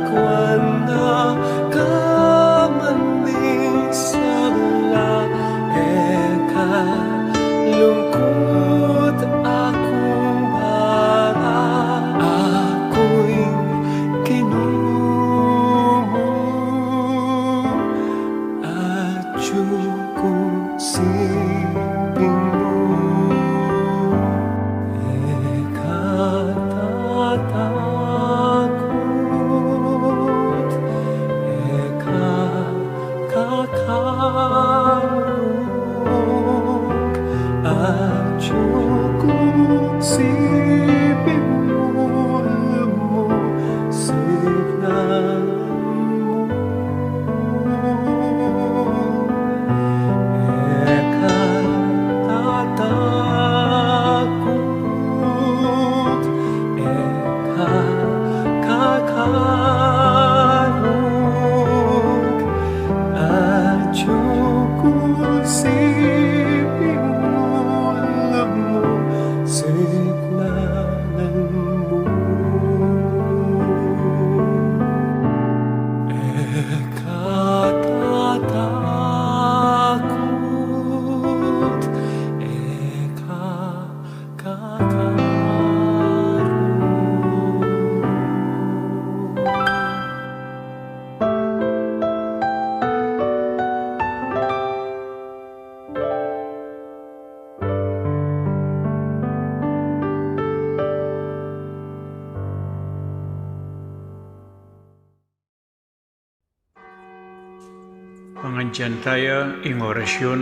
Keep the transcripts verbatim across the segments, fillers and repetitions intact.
Kuan na ka man ning sabla, e ka lungkut akung bara, aku ing Ginu mu, atyu ku siping mu. E ka tatakut, e ka kakarung, atyu ku siping mu, lumusignan mu. E ka tatakut, e ka kakarung, atyu ku siping mu, lumusignan mu. E ka tatakut, e ka kakarung. Pangadyan taya ing orasyun.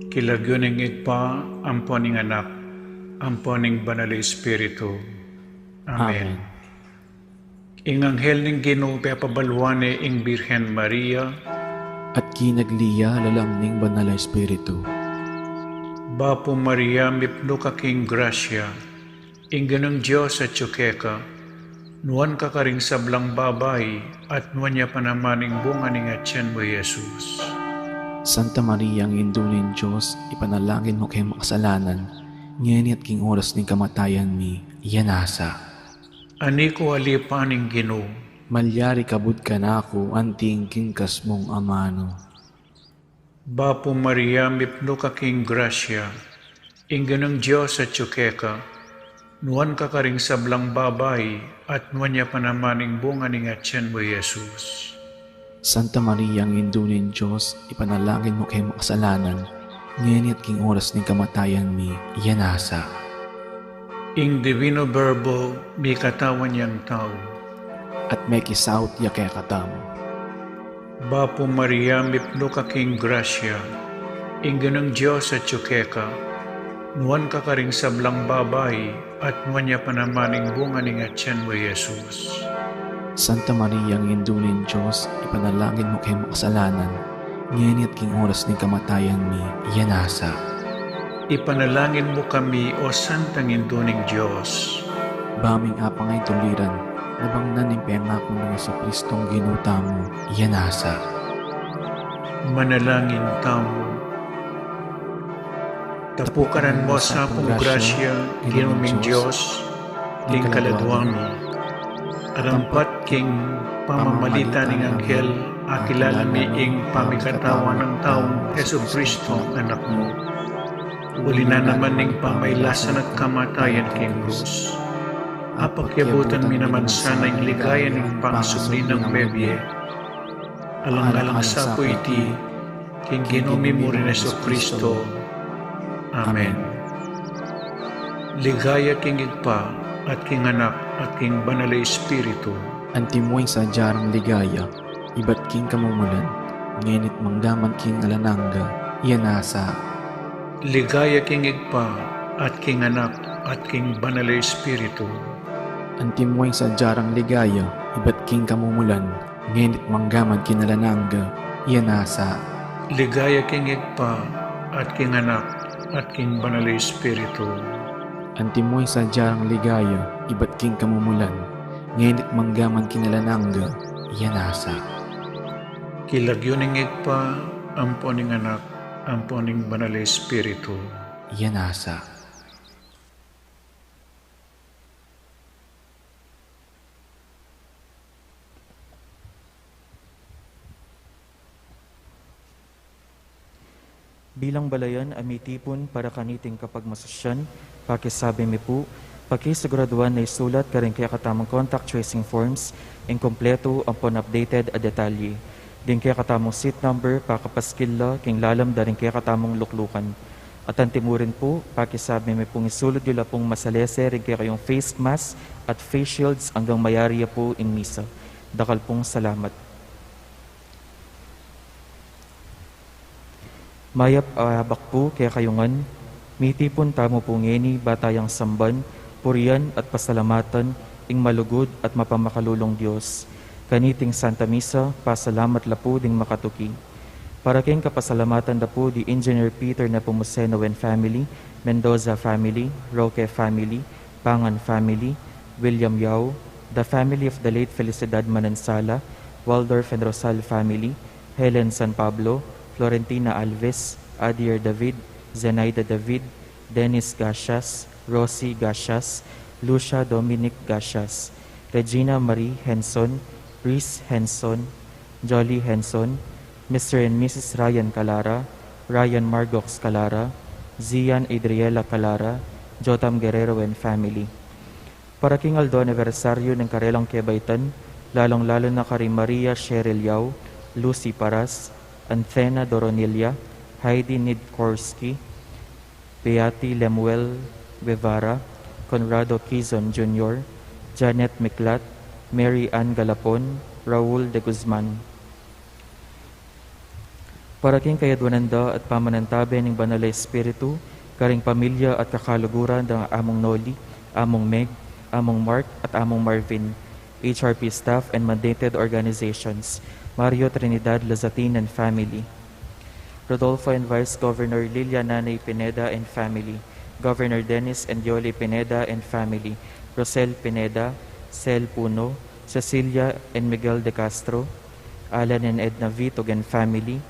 King lagyu ning Ibpa, ampo ning Anak, ampo ning Banal a Espiritu. Amen. Amen. Ing anghel ning Ginu pepabaluan ne ing Birhen Maria. At kinagli ya lalam ning Banal a Espiritu. Bapu Maria, mipnu ka king grasya, ing Ginung Dios atyu keka, nuan ka karing sablang babai, at nuan ya pa naman ing bunga ning atian mu, i Jesus. Santa Maria, Indu ning Dios, ipanalangin mu keng makasalanan, ngeni at king oras ning kamatayan mi. Amen. Nasa. Ani ku alipan ing Ginu. Malyari kabud kanaku anting king kasmung amanu. Bapu Maria, mipnu ka king grasya, ing Ginung Dios atyu keka, nuan ka karing sablang babai, at nuan ya pa naman ing bunga ning atian mu, i Jesus. Santa Maria, Indu ning Dios, ipanalangin mu keng makasalanan, ngeni at king oras ning kamatayan mi. Nasa. Ing Divino Verbo mikatawan yang tau. At mekisaut ya kekatamu. Bapu Maria, mipnu ka king grasya, ing Ginung Dios atyu keka, nuan ka karing sablang babai, at nuan ya pa naman ing bunga ning atian mu, i Jesus. Santa Maria, Indu ning Dios, ipanalangin mu keng makasalanan, ngeni at king oras ning kamatayan mi. Nasa. Ipanalangin mu kami, o Santang Indu ning Dios. Ba ming apang a tuliran, nabangnan ning pengaku nang Jesucristong Ginu tamu. Nasa. Manalangin tamu. Tapukanan mu sa pung grasya, Ginu ming Dios, king kaladua mi. Arampat king pamamalit ning anghel, akilala mi ing pamikatawan nang taung Jesucristo, Anak mu. Uli na naman ning pamailasan at kamatayan king krus, apakyabutan mi naman sana ing ligaya ning pangasubli nang mebie. Alang-alang sa pu iti, king Ginu mi mu ring Jesucristo. Amen. Ligaya king Ibpa, at king Anak, at king Banal a Espiritu. Antimo ing sadya rang ligaya, ibat king kamumulan, ngeni at manggaman king alang angga. Nasa. Ligaya king Ibpa, at king Anak, at king Banal a Espiritu. Antimo ing sadya rang ligaya, ibat king kamumulan, ngeni at manggaman king alang angga. Nasa. Ligaya king Ibpa, at king Anak, at king Banal a Espiritu. Antimo ing sadya rang ligaya, ibat king kamumulan, ngeni at manggaman king alang angga. Nasa. King lagyu ning Ibpa, ampo ning Anak, ampo ning Banal a Espiritu. Nasa. Bilang balayan a mitipun para kaniting kapagmasusyan, pakisabi mi pu, pakisiguraduan na isulat karing kekatamung contact tracing forms ing kumpletu ampon updated a detalye. Ding kekatamung seat number, pakapaskil la king lalam da ring kekatamung luklukan. At antimurin pu, pakisabi mi pung isulud yu la pung masalese ring kekayung face mask at face shields anggang mayari ya pu ing misa. Dakal pung salamat. Mayap a abak pu kekayu ngan, mitipun tamu pu ngeni ba tayang samban, purian at pasalamatan ing malugud at mapamakalulung Dios. Kaniting Santa Misa, pasalamat la pu ding makatuki. Para king kapasalamatan da pu di Engineer Peter Nepomuceno and family, Mendoza family, Roque family, Pangan family, William Yao, the family of the late Felicidad Manansala, Waldorf and Rosal family, Helen San Pablo, Florentina Alves, Adier David, Zenaida David, Dennis Gasias, Rosie Gasias, Lucia Dominic Gasias, Regina Marie Henson, Pris Henson, Jolly Henson, Mister and Missus Ryan Calara, Ryan Margox Calara, Zian Adriela Calara, Jotam Guerrero and family. Para king aldo anibersaryu ning karelang kebaitan, lalung-lalu na kari Maria Cheryl Yao, Lucy Paras, Anthena Doronilla, Heidi Nidkorski, Beati Lemuel Guevara, Conrado Quizon Junior, Janet Miklat, Mary Ann Galapon, Raul de Guzman. Para king kayadwanan da at pamanantabe ning Banal a Espiritu, karing pamilya at kakaluguran da Among Noli, Among Meg, Among Mark, at Among Marvin, H R P staff and mandated organizations, Mario Trinidad Lazatin and family, Rodolfo and Vice Governor Lilia Nanay Pineda and family, Governor Dennis and Yoli Pineda and family, Rosel Pineda, Sel Puno, Cecilia and Miguel de Castro, Alan and Edna Vitug and family,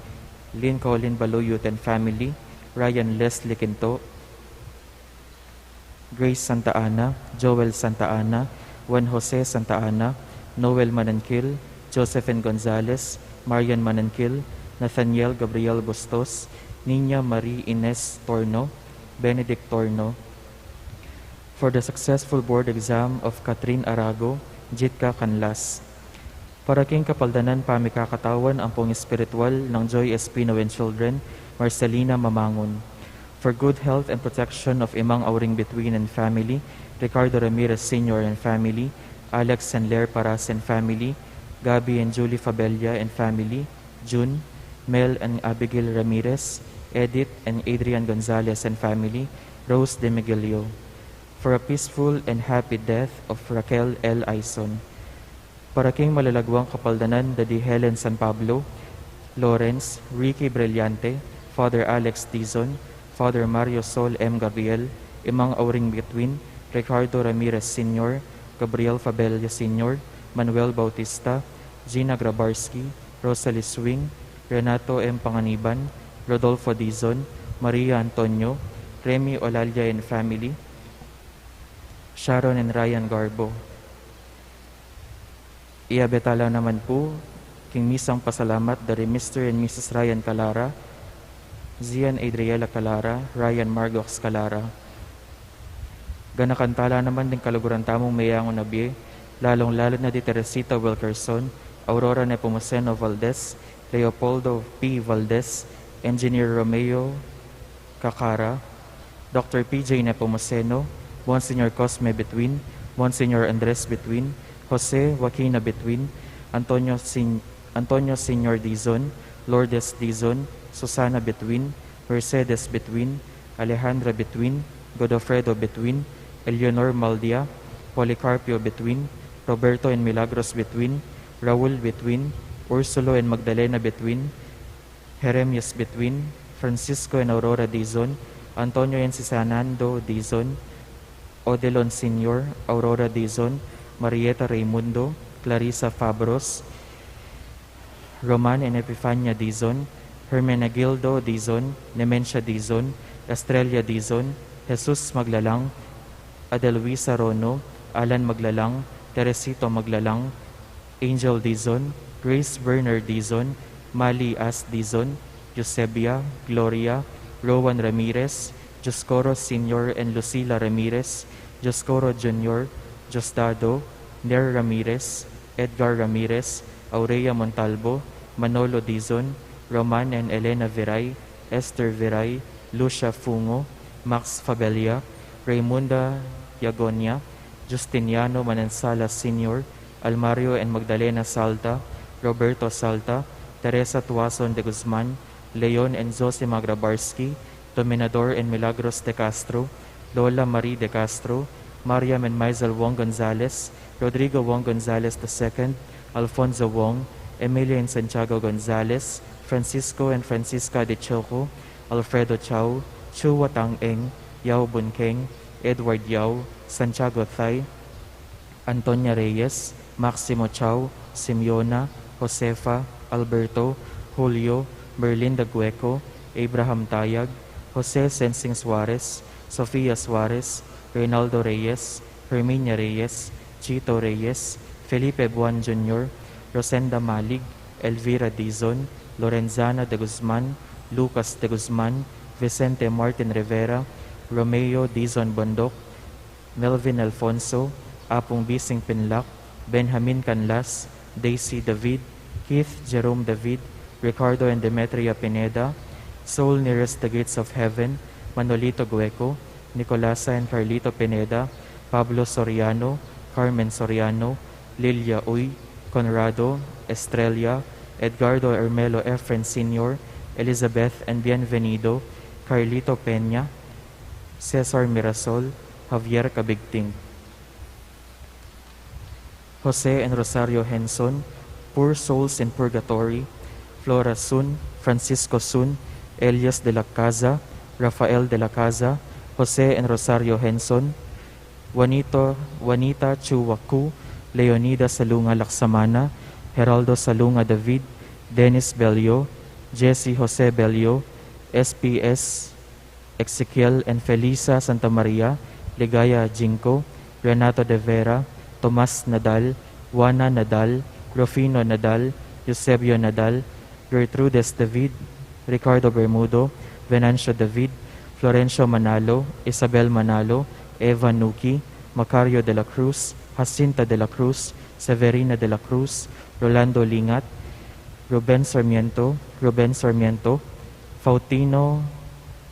Lynn Colin Baluyut and family, Ryan Leslie Quinto, Grace Santa Ana, Joel Santa Ana, Juan Jose Santa Ana, Noel Mananquil, Josephine Gonzalez, Marian Mananquil, Nathaniel Gabriel Bustos, Nina Marie Ines Torno, Benedict Torno, for the successful board exam of Catherine Arago, Jitka Canlas. Para king kapaldanan pamikakatawan ampong espiritual nang Joy Espino and children, Marcelina Mamangun. For good health and protection of Imang Auring Bituin and family, Ricardo Ramirez Senior and family, Alex and Ler Paras and family, Gabby and Julie Fabella and family, June, Mel and Abigail Ramirez, Edith and Adrian Gonzalez and family, Rose de Miguelio. For a peaceful and happy death of Raquel L. Aison. Para king malalagwang kapaldanan da di Helen San Pablo, Lawrence, Ricky Brillante, Father Alex Dizon, Father Mario Sol M. Gabriel, Imang Auring Bituin, Ricardo Ramirez Senior, Gabriel Fabella Senior, Manuel Bautista, Gina Grabarski, Rosalie Swing, Renato M. Panganiban, Rodolfo Dizon, Maria Antonio, Remy Olalia and family, Sharon and Ryan Garbo. Iabetala naman pu king misang pasalamat dari Mister and Missus Ryan Calara, Zian Adriela Calara, Ryan Margox Calara. Ganakan tala naman ding kaluguran tamung meyangu na bie, lalung-lalu na di Teresita Wilkerson, Aurora Nepomuceno Valdez, Leopoldo P. Valdez, Engineer Romeo Cacara, Doctor P J Nepomuceno, Monsignor Cosme Betwin, Monsignor Andres Betwin, Jose Joaquina Betwin, Antonio Sin-, Antonio Senior Dizon, Lourdes Dizon, Susana Betwin, Mercedes Betwin, Alejandra Betwin, Godofredo Betwin, Eleanor Maldia, Policarpio Betwin, Roberto and Milagros Betwin, Raul Betwin, Ursulo and Magdalena Betwin, Jeremias Betwin, Francisco and Aurora Dizon, Antonio and Sisanando Dizon, Odelon Senior, Aurora Dizon, Marieta Raimundo, Clarissa Fabros, Roman and Epifania Dizon, Hermenegildo Dizon, Nemencia Dizon, Estrella Dizon, Jesus Maglalang, Adelwisa Rono, Alan Maglalang, Teresito Maglalang, Angel Dizon, Grace Werner Dizon, Mali As Dizon, Eusebia, Gloria, Rowan Ramirez, Dioscoro Senior and Lucila Ramirez, Dioscoro Junior, Diosdado, Ner Ramirez, Edgar Ramirez, Aurea Montalbo, Manolo Dizon, Roman and Elena Viray, Esther Viray, Lucia Fungo, Max Fabella, Raymunda Yagonia, Justiniano Manansala Senior, Almario and Magdalena Salta, Roberto Salta, Teresa Tuason de Guzman, Leon and Zosima Grabarski, Dominador and Milagros de Castro, Lola Marie de Castro, Mariam and Maisel Wong Gonzalez, Rodrigo Wong Gonzalez the second, Alfonso Wong, Emilia and Santiago Gonzalez, Francisco and Francisca de Choco, Alfredo Chao, Chua Tang Eng, Yao Bun Keng, Edward Yao, Santiago Thay, Antonia Reyes, Maximo Chao, Simeona, Josefa, Alberto, Julio, Merlinda Gueco, Abraham Tayag, Jose Sensing Suarez, Sofia Suarez, Reynaldo Reyes, Herminia Reyes, Chito Reyes, Felipe Buan Junior, Rosenda Malig, Elvira Dizon, Lorenzana de Guzman, Lucas de Guzman, Vicente Martin Rivera, Romeo Dizon Bondoc, Melvin Alfonso, Apung Bising Pinlac, Benjamin Canlas, Daisy David, Keith Jerome David, Ricardo and Demetria Pineda, Soul Nearest the Gates of Heaven, Manolito Gueco, Nicolasa and Carlito Pineda, Pablo Soriano, Carmen Soriano, Lilia Uy, Conrado, Estrella, Edgardo Ermelo Efren Senior, Elizabeth and Bienvenido, Carlito Peña, Cesar Mirasol, Javier Cabigting, Jose and Rosario Henson, Poor Souls in Purgatory, Flora Sun, Francisco Sun, Elias de la Casa, Rafael de la Casa, Jose and Rosario Henson, Juanito, Juanita Chuacu, Leonida Salunga Laksamana, Geraldo Salunga David, Dennis Bello, Jesse Jose Bello, S P S Ezequiel and Felisa Santa Maria, Ligaya Jinco, Renato de Vera, Tomas Nadal, Juana Nadal, Rufino Nadal, Eusebio Nadal, Gertrudes David, Ricardo Bermudo, Venancio David, Florencio Manalo, Isabel Manalo, Eva Nuki, Macario de la Cruz, Jacinta de la Cruz, Severina de la Cruz, Rolando Lingat, Ruben Sarmiento, Ruben Sarmiento, Fautino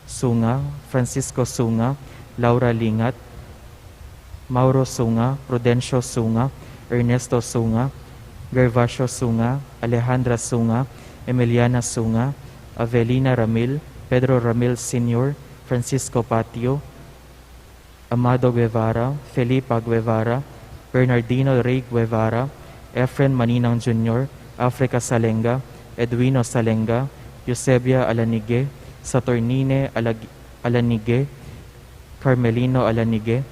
Sunga, Francisco Sunga, Laura Lingat, Mauro Sunga, Prudencio Sunga, Ernesto Sunga, Gervasio Sunga, Alejandra Sunga, Emiliana Sunga, Avelina Ramil, Pedro Ramil Senior, Francisco Patio, Amado Guevara, Felipa Guevara, Bernardino Rey Guevara, Efren Maninang Junior, Africa Salenga, Edwino Salenga, Eusebia Alanigue, Saturnine Alag-, Alanigue, Carmelino Alanigue,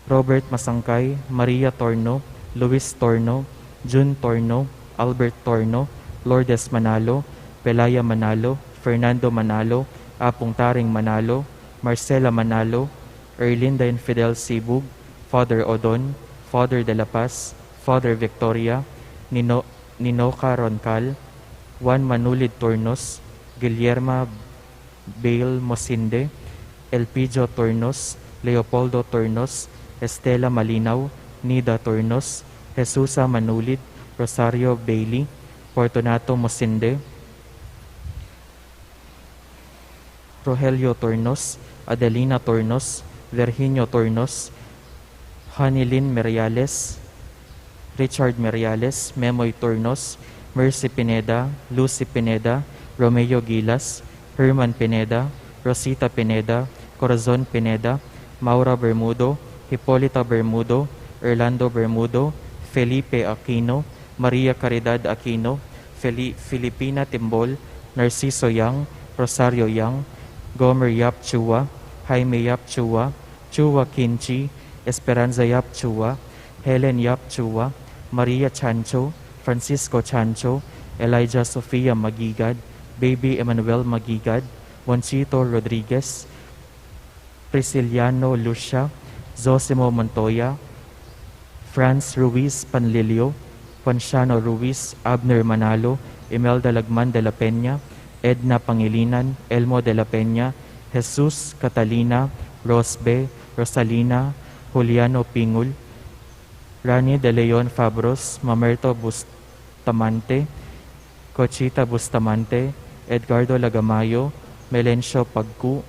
Robert Masangkay, Maria Torno, Luis Torno, Jun Torno, Albert Torno, Lourdes Manalo, Pelaya Manalo, Fernando Manalo, Apung Taring Manalo, Marcela Manalo, Erlinda and Fidel Sibug, Father Odon, Father de la Paz, Father Victoria, Nino-, Ninoca Roncal, Juan Manulid Turnos, Guillerma Bale Mosinde, Elpidio Turnos, Leopoldo Turnos, Estela Malinaw, Nida Turnos, Jesusa Manulid, Rosario Bailey, Fortunato Mosinde, Rogelio Turnos, Adelina Turnos, Virginio Turnos, Hanilin Meriales, Richard Meriales, Memoy Turnos, Mercy Pineda, Lucy Pineda, Romeo Gilas, Herman Pineda, Rosita Pineda, Corazon Pineda, Maura Bermudo, Hipolita Bermudo, Orlando Bermudo, Felipe Aquino, Maria Caridad Aquino, Feli-, Filipina Timbol, Narciso Yang, Rosario Yang, Gomer Yap Chua, Jaime Yap Chua, Chua Kinchi, Esperanza Yap Chua, Helen Yap Chua, Maria Chancho, Francisco Chancho, Elijah Sofia Magigad, Baby Emmanuel Magigad, Monchito Rodriguez, Prisciliano Lucia, Zosimo Montoya, Franz Ruiz Panlilio, Ponciano Ruiz, Abner Manalo, Imelda Lagman de la Peña, Edna Pangilinan, Elmo de la Peña, Jesus, Catalina, Rosbe, Rosalina, Juliano Pingul, Rani de Leon Fabros, Mamerto Bustamante, Cochita Bustamante, Edgardo Lagamayo, Melencio Pagcu,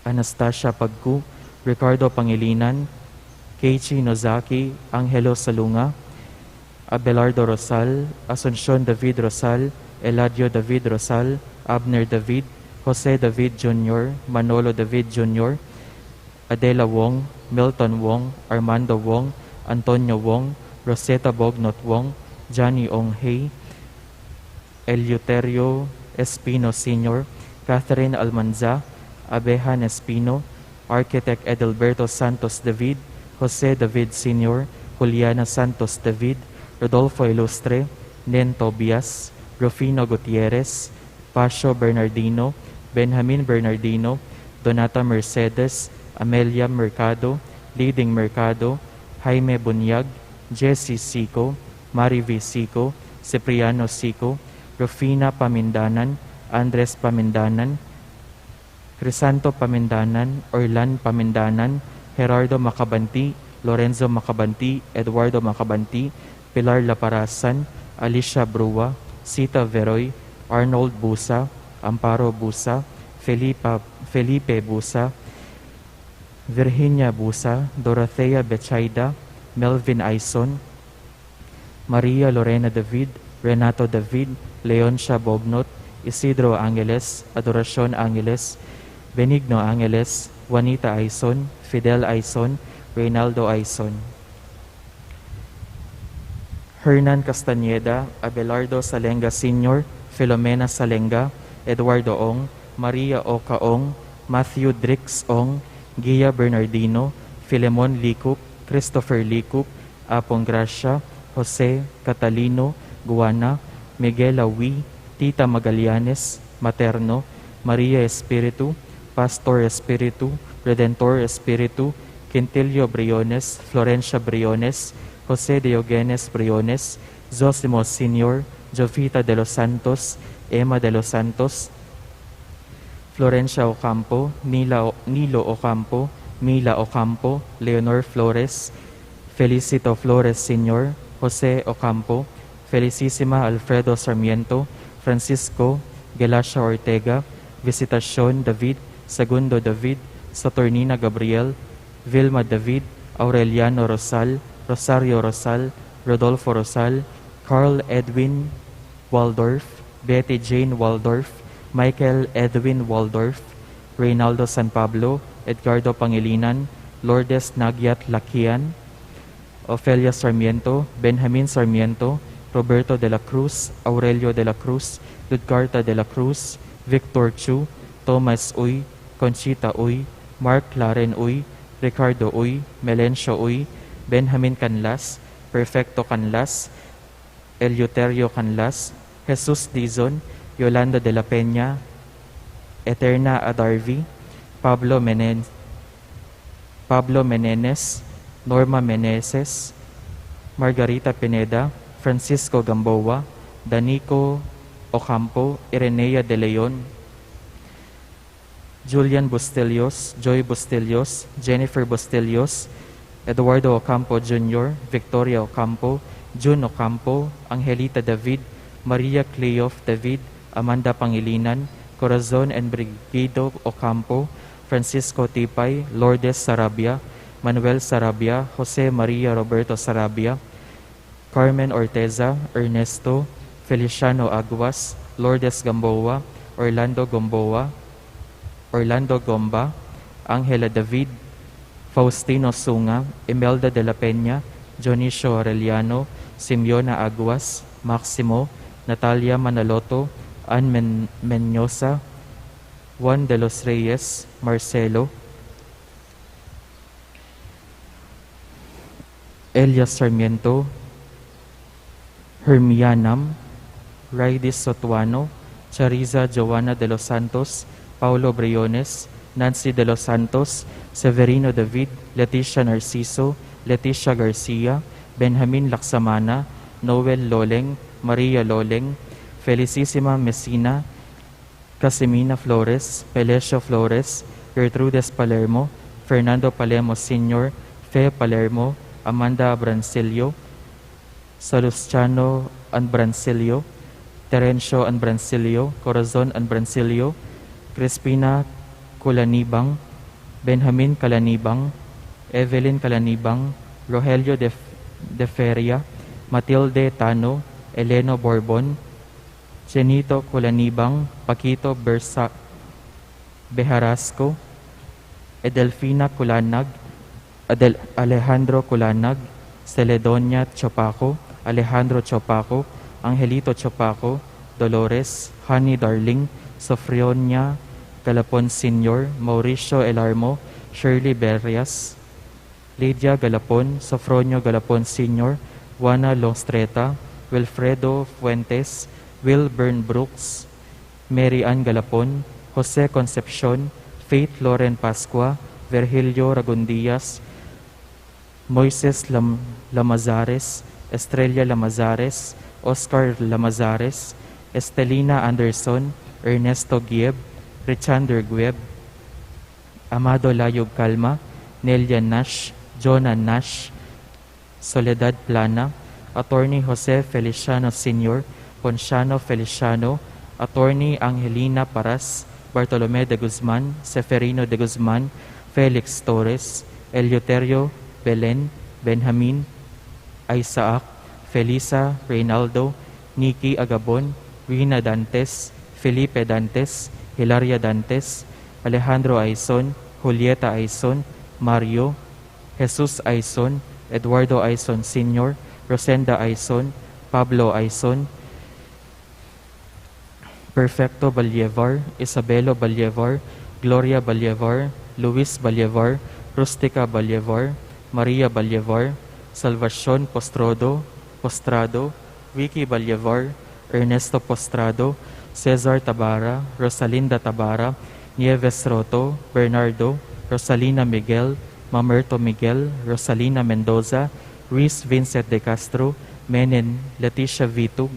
Anastasia Pagcu, Ricardo Pangilinan, Keiichi Nozaki, Angelo Salunga, Abelardo Rosal, Asuncion David Rosal, Eladio David Rosal, Abner David, Jose David Junior, Manolo David Junior, Adela Wong, Milton Wong, Armando Wong, Antonio Wong, Rosetta Bognot Wong, Johnny Ong Hei, Eleuterio Espino Senior, Catherine Almanza, Abehan Espino, Architect Edelberto Santos David, Jose David Senior, Juliana Santos David, Rodolfo Ilustre, Nen Tobias, Rufino Gutierrez, Pacio Bernardino, Benjamin Bernardino, Donata Mercedes, Amelia Mercado, Liding Mercado, Jaime Bunyag, Jessie Sico, Marivi Sico, Cipriano Sico, Rufina Pamindanan, Andres Pamindanan, Crisanto Pamindanan, Orlan Pamindanan, Gerardo Macabanti, Lorenzo Macabanti, Eduardo Macabanti, Pilar Laparasan, Alicia Brua, Sita Veroy, Arnold Busa, Amparo Busa, Felipa, Felipe Busa, Virginia Busa, Dorothea Bechaida, Melvin Aison, Maria Lorena David, Renato David, Leoncia Bognot, Isidro Angeles, Adoracion Angeles, Benigno Angeles, Juanita Aison, Fidel Aison, Reynaldo Aison, Hernan Castañeda, Abelardo Salenga Senior, Filomena Salenga, Eduardo Ong, Maria Oca Ong, Matthew Drix Ong, Gia Bernardino, Filemon Licup, Christopher Licup, Apong Gracia, Jose, Catalino, Guana, Miguel Awi, Tita Magallanes, Materno, Maria Espiritu, Pastor Espiritu, Redentor Espiritu, Quintilio Briones, Florencia Briones, Jose Diogenes Briones, Zosimo Senior, Jovita de los Santos, Emma de los Santos, Florencia Ocampo, Nila O-, Nilo Ocampo, Mila Ocampo, Leonor Flores, Felicito Flores Senior, Jose Ocampo, Felicísima Alfredo Sarmiento, Francisco, Gelacia Ortega, Visitacion David, Segundo David, Saturnina Gabriel, Vilma David, Aureliano Rosal, Rosario Rosal, Rodolfo Rosal, Carl Edwin Waldorf, Betty Jane Waldorf, Michael Edwin Waldorf, Reynaldo San Pablo, Edgardo Pangilinan, Lourdes Nagyat Lakian, Ofelia Sarmiento, Benjamin Sarmiento, Roberto de la Cruz, Aurelio de la Cruz, Ludgarta de la Cruz, Victor Chu, Thomas Uy, Conchita Uy, Mark Laren Uy, Ricardo Uy, Melencio Uy, Benjamin Canlas, Perfecto Canlas, Eleuterio Canlas, Jesus Dizon, Yolanda de la Peña, Eterna Adarvi, Pablo Menen-, Pablo Menenes, Norma Meneses, Margarita Pineda, Francisco Gamboa, Danico Ocampo, Irenea de Leon, Julian Bustillos, Joy Bustillos, Jennifer Bustillos, Eduardo Ocampo Junior, Victoria Ocampo, June Ocampo, Angelita David, Maria Cleof David, Amanda Pangilinan, Corazon and Brigido Ocampo, Francisco Tipay, Lourdes Sarabia, Manuel Sarabia, Jose Maria Roberto Sarabia, Carmen Orteza, Ernesto, Feliciano Aguas, Lourdes Gamboa, Orlando Gamboa, Orlando Gomba, Angela David, Faustino Sunga, Imelda de la Peña, Dionisio Arellano, Simeona Aguas, Maximo, Natalia Manaloto, Ann Men-, Mendoza, Juan de los Reyes, Marcelo, Elias Sarmiento, Hermianam, Raidis Sotuano, Chariza Joanna de los Santos, Paulo Briones, Nancy de los Santos, Severino David, Leticia Narciso, Leticia Garcia, Benjamin Laksamana, Noel Loleng, Maria Loleng, Felicissima Messina, Casimina Flores, Pelesio Flores, Gertrudes Palermo, Fernando Palermo Senior, Fe Palermo, Amanda Abrancilio, Salustiano Anbrancilio, Terencio Anbrancilio, Corazon Anbrancilio, Crispina Culanibang, Benjamin Calanibang, Evelyn Calanibang, Rogelio de, de Feria, Matilde Tano, Eleno Borbon, Jenito Culanibang, Paquito Bersa, Bejarasco, Edelfina Culanag, Adel-, Alejandro Culanag, Celedonia Chopaco, Alejandro Chopaco, Angelito Chopaco, Dolores, Honey Darling, Sofronia Galapon Senior, Mauricio Elarmo, Shirley Berias, Lydia Galapon, Sofronio Galapon Senior, Juana Longstreta, Wilfredo Fuentes, Wilburn Brooks, Mary Ann Galapon, Jose Concepcion, Faith Loren Pascua, Virgilio Ragundias, Moises Lam-, Lamazares, Estrella Lamazares, Oscar Lamazares, Estelina Anderson, Ernesto Gieb, Richander Gieb, Amado Layog Calma, Nelia Nash, Jonah Nash, Soledad Plana, Attorney Jose Feliciano Senior, Ponciano Feliciano, Attorney Angelina Paras, Bartolome de Guzman, Seferino de Guzman, Felix Torres, Eleuterio Belen, Benjamin Isaac, Felisa Reynaldo, Nikki Agabon, Rina Dantes, Felipe Dantes, Hilaria Dantes, Alejandro Aison, Julieta Aison, Mario, Jesus Aison, Eduardo Aison Senior, Rosenda Aison, Pablo Aison, Perfecto Balyevar, Isabelo Balyevar, Gloria Balyevar, Luis Balyevar, Rustica Balyevar, Maria Balyevar, Salvacion Postrodo, Postrado, Ricky Balyevar, Ernesto Postrado, Cesar Tabara, Rosalinda Tabara, Nieves Roto, Bernardo, Rosalina Miguel, Mamerto Miguel, Rosalina Mendoza, Reese Vincent de Castro, Menen Leticia Vitug,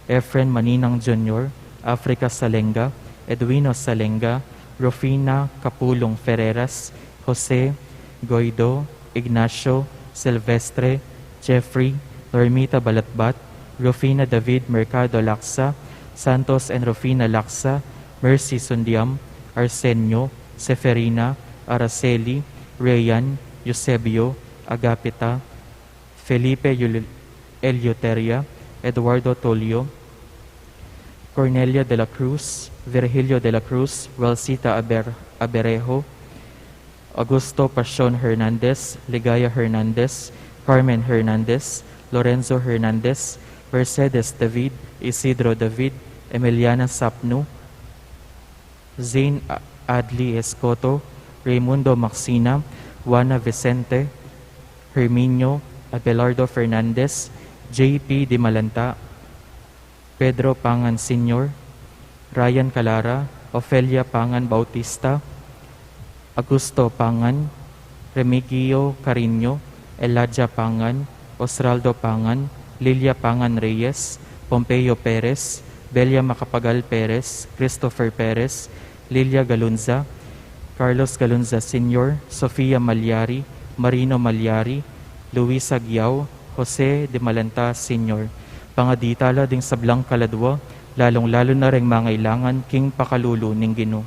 Efren Maninang Junior, Africa Salenga, Edwino Salenga, Rufina Capulong Ferreras, Jose Guido, Ignacio, Silvestre, Jeffrey, Normita Balatbat, Rufina David Mercado Laksa, Santos and Rufina Laksa, Mercy Sundiam, Arsenio, Seferina, Araceli, Rayan, Eusebio, Agapita, Felipe Yul-, Eleuteria, Eduardo Tulio, Cornelia de la Cruz, Virgilio de la Cruz, Welsita Aber-, Aberejo, Augusto Pasion Hernandez, Ligaya Hernandez, Carmen Hernandez, Lorenzo Hernandez, Mercedes David, Isidro David, Emiliana Sapnu, Zane A-, Adli Escoto, Raymundo Maxina, Juana Vicente, Herminio, Abelardo Fernandez, J P Dimalanta, Pedro Pangan Senior, Ryan Calara, Ofelia Pangan Bautista, Augusto Pangan, Remigio Carino, Elijah Pangan, Osraldo Pangan, Lilia Pangan Reyes, Pompeyo Perez, Belia Macapagal Perez, Christopher Perez, Lilia Galunza, Carlos Galunza Senior, Sofia Malyari, Marino Malyari, Luisa Guiao, Jose Dimalanta Senior. Pangaditala ding sablang kaladwa, lalung-lalu na reng mangailangan king pakalulu ning Ginu.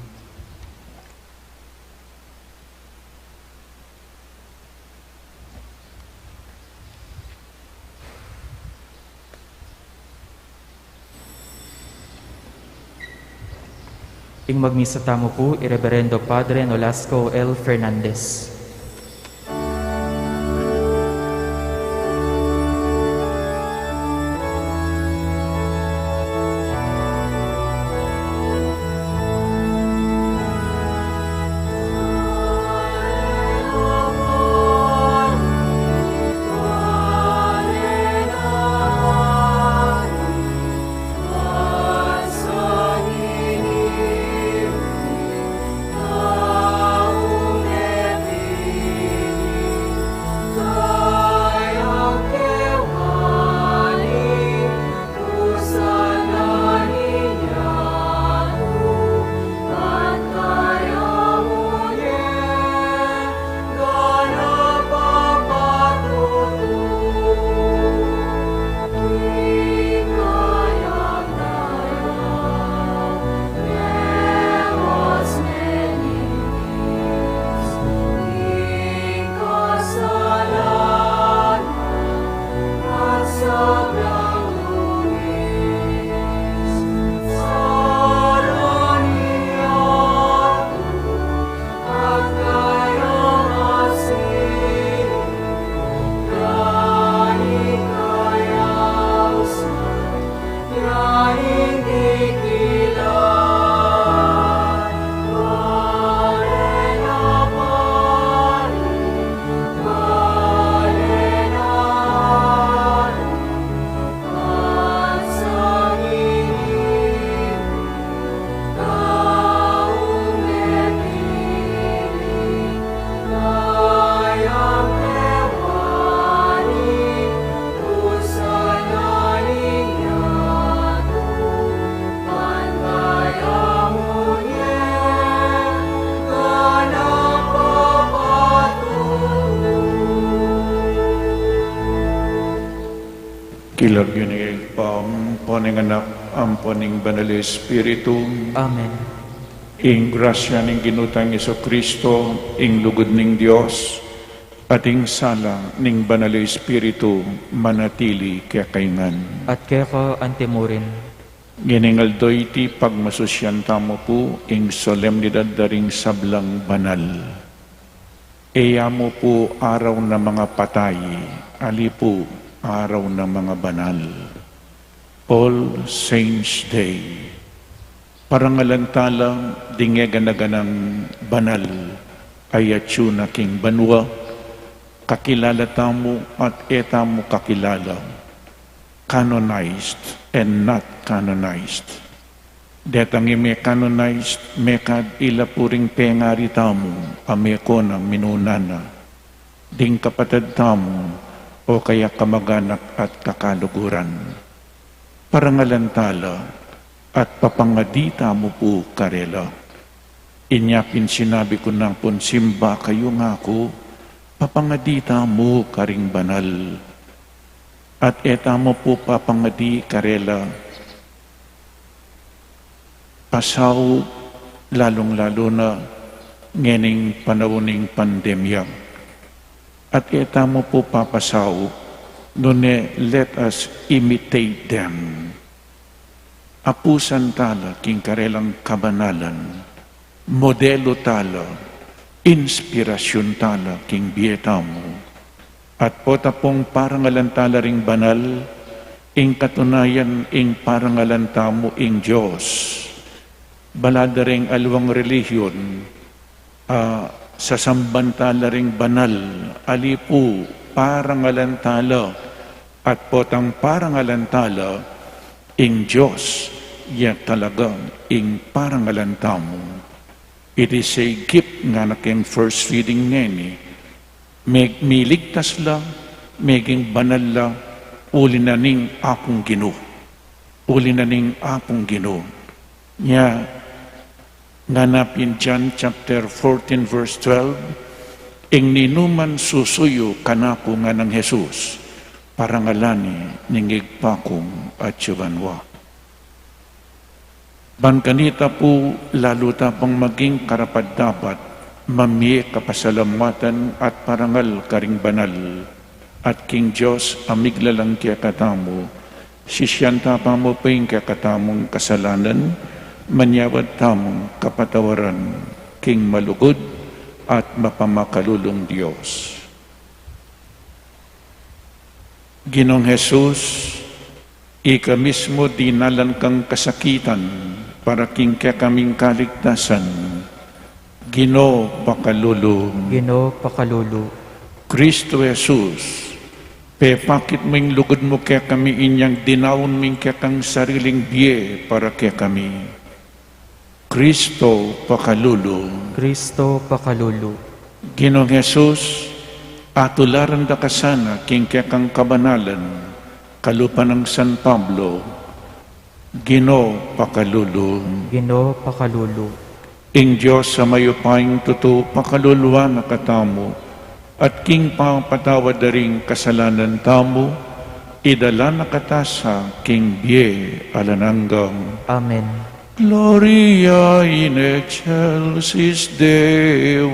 Ing magmisa tamu pu i Reberendo Padre Nolasco L Fernandez. King lagyu ning Ibpa, ampo ning Anak, ampo ning Banal Espiritu. Amen. Ing grasya ning Ginu tang Jesucristo, ing lugud ning Dios, at ing sala ning Banal Espiritu manatili kekayu ngan. At keka antimurin. Ngening aldo iti pagmasusyan tamu pu ing solemnidad da ring sablang banal. E ya mu pu araw na mga patay, ali pu araw na mga banal. All Saints Day. Parangalan tala ding e gana-ganang banal a atyu na king banua, kakilala tamu at e tamu kakilala, canonized and not canonized. Detang e me-canonized, mekad ila pu ring pengari tamu a meko nang minuna na ding kapatad tamu o kaya kamaganak at kakaluguran. Parangalan tala at papangadi tamu pu karela. Inya pin sinabi ku na pung simba kayu ngaku, papangadi tamu karing banal. At e tamu pu papangadi karela pasaup, lalung-lalu na ngening panaun ning pandemya. At e tamu pu papasaup, nune let us imitate them. Apusan tala king karelang kabanalan, modelu tala, inspirasyun tala king bie tamu. At pota pung parangalan tala ring banal, ing katunayan ing parangalan tamu ing Dios. Bala da ring aliwang relihiyon, a, sasamban tala ring banal, ali pu parangalan tala, at potang parangalan tala, ing Dios ya talaga ing parangalan tamu. It is a gift ngana king first reading ngeni. Meg-, miligtas la, meging banal la, uli na ning Apung Ginu. Uli na ning Apung Ginu. Nya, ngana pin John chapter fourteen, verse twelve, ing ninuman susuyu kanaku, nganang Jesus, parangalan ne ning Ibpa kung atsu banua. Ban kanita pu, lalu ta pang maging karapat-dapat mamie kapasalamatan at parangal karing banal at king Dios a miglalang kekatamu, sisian ta pa mu pu ing kekatamung kasalanan, manyawad tamung kapatawaran king malugud at mapamakalulung Dios. Ginung Jesus, ika mismu dinalan kang kasakitan para king kekaming kaligtasan. Ginu, pakalulu. Ginu, pakalulu. Kristu Jesus, pepakit mu ing lugud mu kekami inyang dinaun mu ing kekang sariling bie para kekami. Kristu, pakalulu. Kristu, pakalulu. Ginung Jesus, atularan da ka sana king kekang kabanalan, kalupa nang San Pablo. Ginu, pakalulu. Ginu, pakalulu. Ing Dios a mayupayang tutu pakaluluan na katamu, at king pamapatawad da ring kasalanan tamu, idala na kata sa king bie alang angga. Amen. Gloria in excelsis Deo.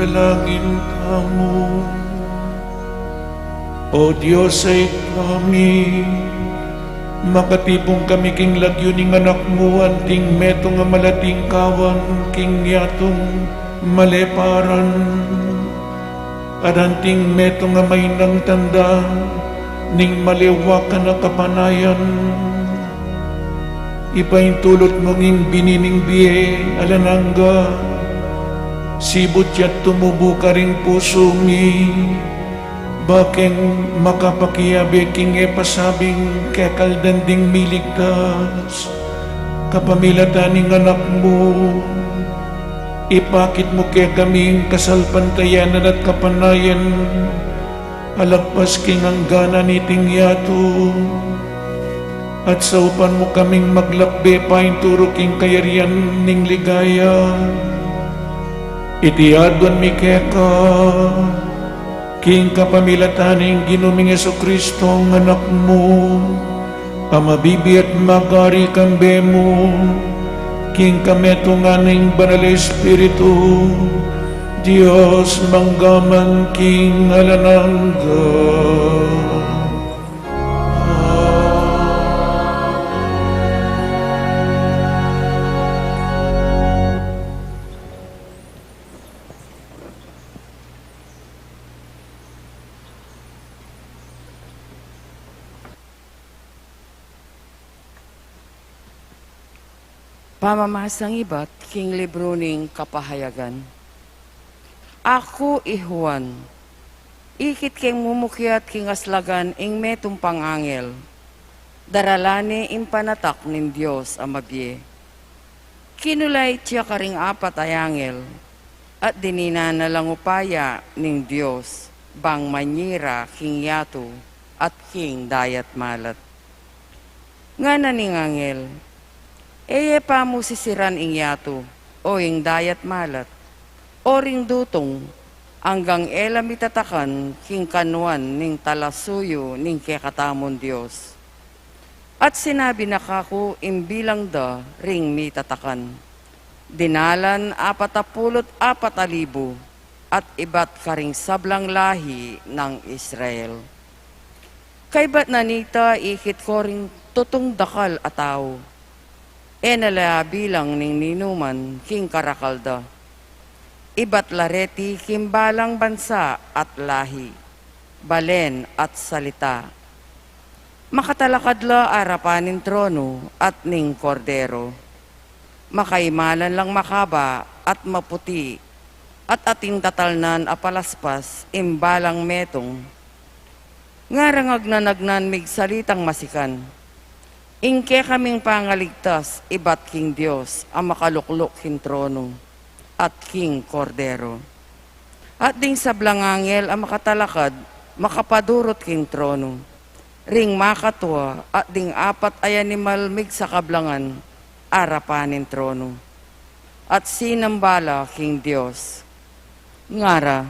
Langin tamu. O Dios, ay kami, makatipun kami king lagyu ning Anak mu, anting metung a malating kawan king yatung maleparan, at anting metung a mainang tanda ning malewakan a kapanayan. Ipaintulut mu ing bini ning bie alang angga, sibut ya't tumubu karing pusu mi, bakeng makapakiabe king e pasabing kekaldan ding miligtas, kapamilatan ning Anak mu. Ipakit mu kekami ing kasalpantayanan at kapanayan, alagpas king angganan niting yatu, at saupan mu kaming maglakbe painturu king kayarian ning ligaya. Iti aduan mi keka, king kapamilatan ning Ginu ming Jesucristo, Anak mu, a mabibie at magari kambe mu, king kametungan ning Banal Espiritu, Dios mangga man king alang angga. Pamamasang ibat king libru ning Kapahayagan. Aku i Juan, ikit keng mumukiat king aslagan ing metung pang angel, daralan ne ing panatak ning Dios a mabie. Kinulait ya karing apat a angel, at dininan na lang upaya ning Dios bang manyira king yatu at king dayat malat. Ngana ning angel, e ye pa mu sisiran ing yatu, o ing dayat malat, o ring dutung, anggang e la mitatakan king kanuan ning talasuyu ning kekatamung Dios. At sinabi na kaku ing bilang da ring mitatakan. Dinalan apatapulu't apat a libu, at ibat karing sablang lahi nang Israel. Kaybat na nita, ikit ku ring tutung dakal a tau. E na la bilang ning ninuman king karakal da. Ibat la reti king balang bansa at lahi, balen at salita. Makatalakad la arapan ning tronu at ning Kordero. Makaimalan lang makaba at maputi, at atin tatalnan a palaspas ing balang metung. Ngarang agnanagnan migsalitang masikan. Ing kekaming pangaligtas ibat king Dios a makalukluk king tronu at king Kordero. At ding sablang angel a makatalakad, makapadurut king tronu, ring makatua at ding apat a animal migsakablangan arapan ning tronu. At sinamba la king Dios. Ngara,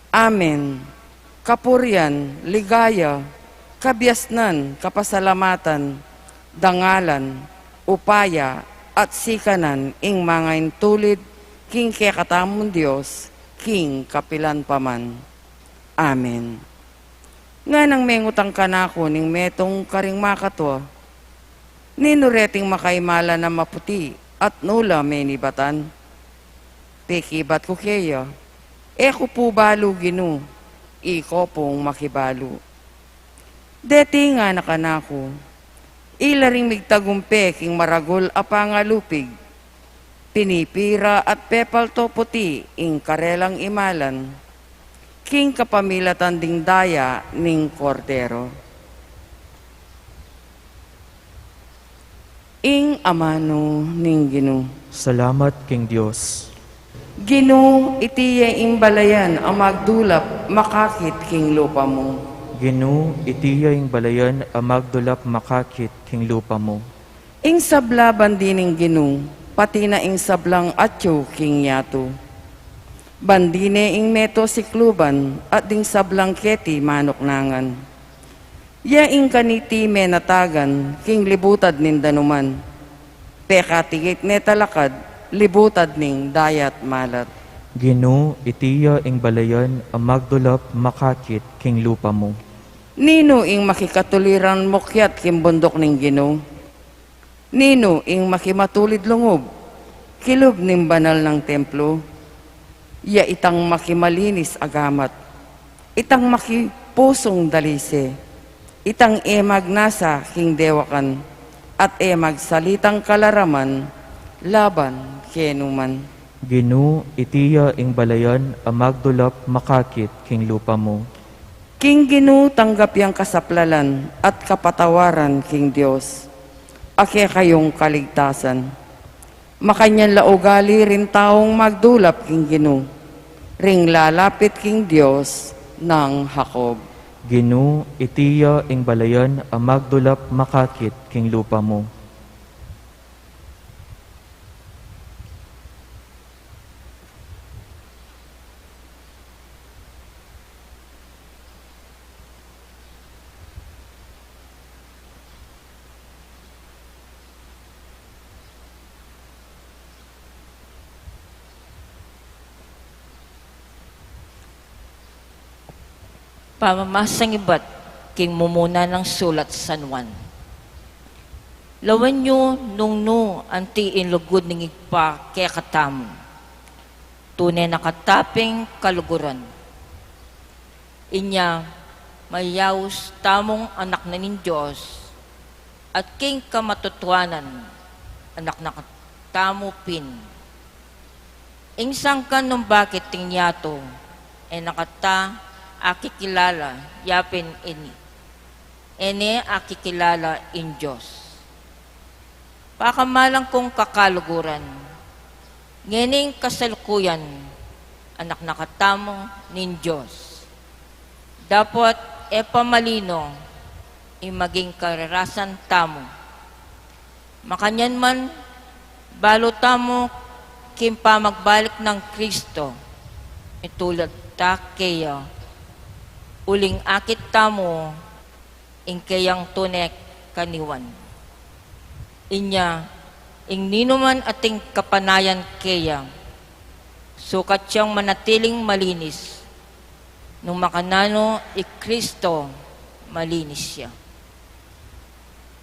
Amen. Kapurian, ligaya, kabiasnan, kapasalamatan, dangalan, upaya, at sikanan ing mangaintulid king kekatamung Dios king kapilan pa man. Amen. Nganang mengutang kanaku ning metung karing makatua, ninu reting makaimalan a maputi at nu la menibatan? Pekibat ku keya, e ku pu balu, Ginu, iko pung makibalu. Deti ngana kanaku, ila ring migtagumpe king maragul a pangalupig, pinipira at pepalto puti ing karelang imalan, king kapamilatan ding daya ning Kordero. Ing amanu ning Ginu. Salamat king Dios. Ginu, iti ya ing balayan a magdulap makakit king lupa mu. Ginu, iti ya ing balayan a magdulap makakit king lupa mu. Ing sabla bandi ning Ginu, pati na ing sablang atyu king yatu. Bandi ne ing meto sikluban at ding sablang keti manuknangan. Ya ing kaniti menatagan king libutad ning danuman. Pekatikit ne talakad libutad ning dayat malat. Ginu, iti ya ing balayan a magdulap makakit king lupa mu. Ninu ing makikatuliran mukyat king bunduk ning Ginu? Ninu ing makimatulid lungub kilub ning banal nang templo? Ya itang makimalinis a gamat, itang makipusung dalise, itang e magnasa king dewakan, at e magsalitang kalaraman laban kenuman. Ginu, iti ya ing balayan a magdulap makakit king lupa mu. King Ginu tanggap yang kasaplalan at kapatawaran king Dios, a kekayung kaligtasan. Makanyan la ugali ring taung magdulap king Ginu, ring lalapit king Dios nang Jacob. Ginu, iti ya ing balayan a magdulap makakit king lupa mu. Pamamasang ibat king mumuna nang sulat San Juan. Lawen yu nung nu anti ing lugud ning Ibpa kekatamu. Tune na kata pin kaluguran. Inya, mayaus tamung anak na ning Dios, at king kamatutuanan, anak na katamu pin. Ing sangkan nung bakit ing yatu, e na kata akikilala, yapin ini, e ne akikilala ing Dios. Pakamalan kung kakaluguran, ngening kasalukuyan, anak na katamu ning Dios. Dapot e pa malino ing maging kararasan tamu. Makanyan man, balu tamu king pamagbalik nang Kristo, mitulad ta keya, uling akit tamu ing keyang tune kaniwan. Inya, ing ninuman ating kapanayan keya, sukat yang manatiling malinis, nung makananu i Kristo malinis ya.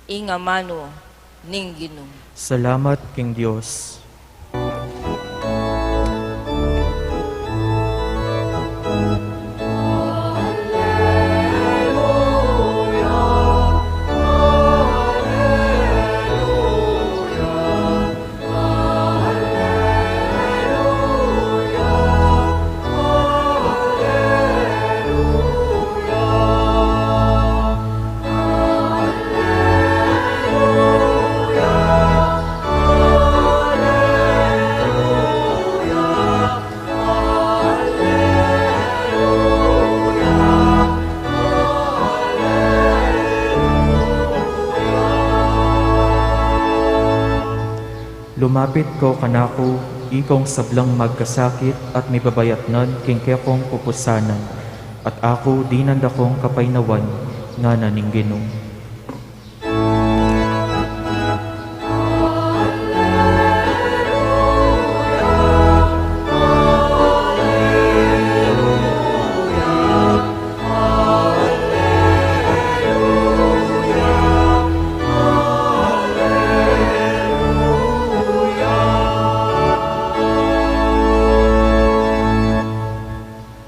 Ing amanu ning Ginu. Salamat king Dios. Lumapit ko kanaku, ikong sablang magkasakit at mibabayatnan king kekong pupusanan, at aku dinan da kong kapaynawan, ngana ning Ginu.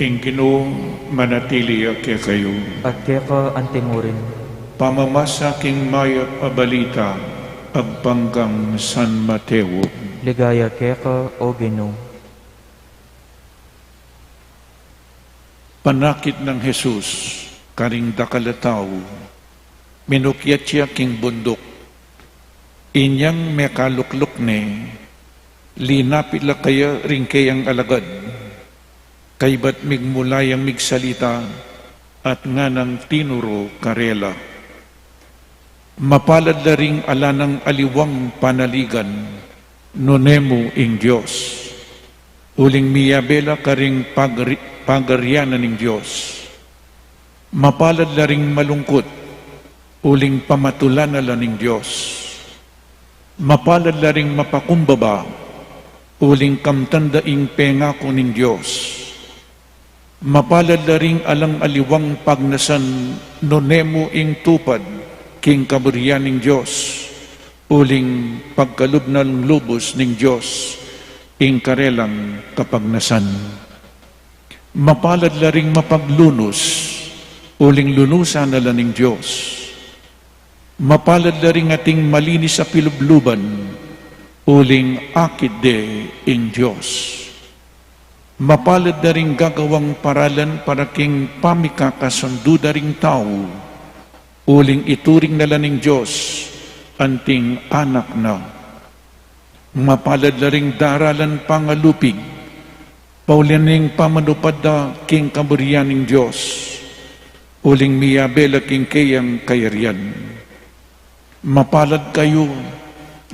Ing Ginu manatili ya kekayu. At keka antimurin. Pamamasa king mayap a balita agpang kang San Mateo. Ligaya keka, O Ginu. Panakit nang Jesus karing dakal a tau, minukyat ya king bunduk. Inyang mekalukluk ne, linapit la keya ring keyang alagad, kaybat migmula yang migsalita at nganang tinuru karela. Mapalad la ring ala nang aliwang panaligan, nune mu ing Dios. Uling miyabe la karing pagari-, pagarian na ning Dios. Mapalad la ring malungkut, uling pamatulan na la ning Dios. Mapalad la ring mapakumbaba, uling kamtan da ing pengaku ning Dios. Mapalad la ring alang aliwang pagnasan, nune mu ing tupad king kaburian ning Dios, uling pagkalub na lubus ning Dios ing karelang kapagnasan. Mapalad la ring mapaglunus, uling lunusan na la ning Dios. Mapalad la ring ating malinis a pilubluban, uling akit de ing Dios. Mapalad la ring gagawang paralan para king pamikakasundu da ring tau, uling ituring na la ning Dios anting anak na. Mapalad la ring daralan pangalupig, pauli ning pamanupad da king kaburian ning Dios, uling miyabe la king keyang kayarian. Mapalad kayu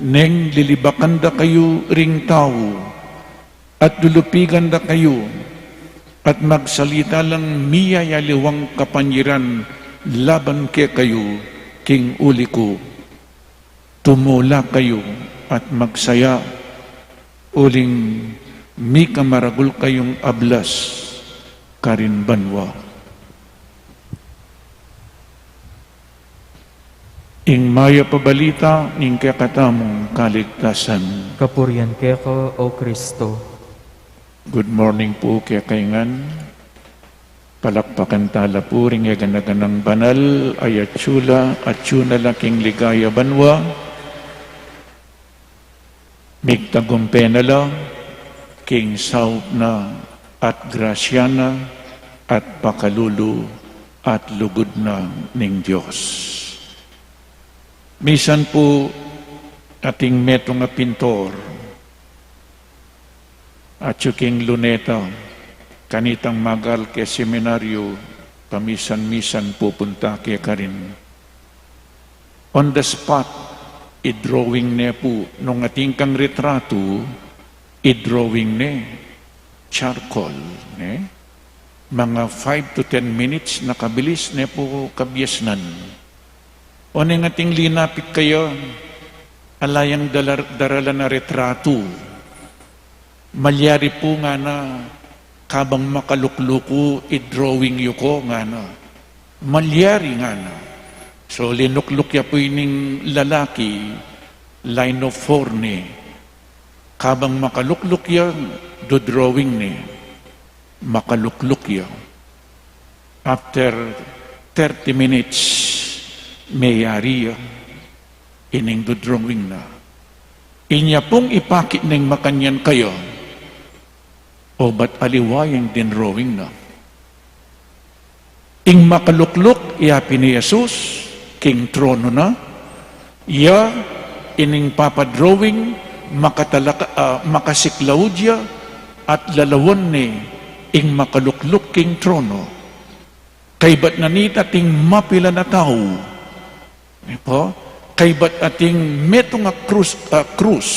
neng lilibakan da kayu ring tau, at lulupigan da kayu, at magsalita lang miyayaliwang kapanyaran laban kekayu king uli ku. Tumula kayu at magsaya, uling mika maragul kayung ablas karin banua. Ing mayap a balita ning kekatamung kaligtasan. Kapurian keka, O Kristo. Good morning pu kekayu ngan. Palakpakan tala pu ring e gana-ganang banal a atsu la, atsu na la king ligaya banua. Migtagumpe na la king saup na at grasya na at pakalulu at lugud na ning Dios. Misan pu ating metung a pintor, atsu king Luneta, kanitang magal ke seminaryo, pamisan-misan pupunta kekarin. On the spot, i-drawing ne pu, nung ating kang retratu, i-drawing ne, charcoal, ne? Mga five to ten minutes, nakabilis ne pu kabiasnan. O neng ating linapit kaya, ala yang dalar-, daralan a retratu. Malyari pu ngana, kabang makalukluk ku, i-drawing yu ko ngana. Malyari ngana. So, linukluk ya pu ining lalaki, line of four ne. Kabang makalukluk ya, du-drawing ne. Makalukluk ya. After thirty minutes, meyari ya ining du-drawing na. Inya pung ipakit neng makanyan kaya, obat aliwa yang din-drawing na. Ing makalukluk, yapin i Jesus king trono na, ya ining papa-drawing, makatalaka-, ah, makasiklaud ya, at lalawan ne ing makalukluk king trono. Kaybat na nita ating mapilan a tau. Pu, kaybat ating metung a krus, ah, krus.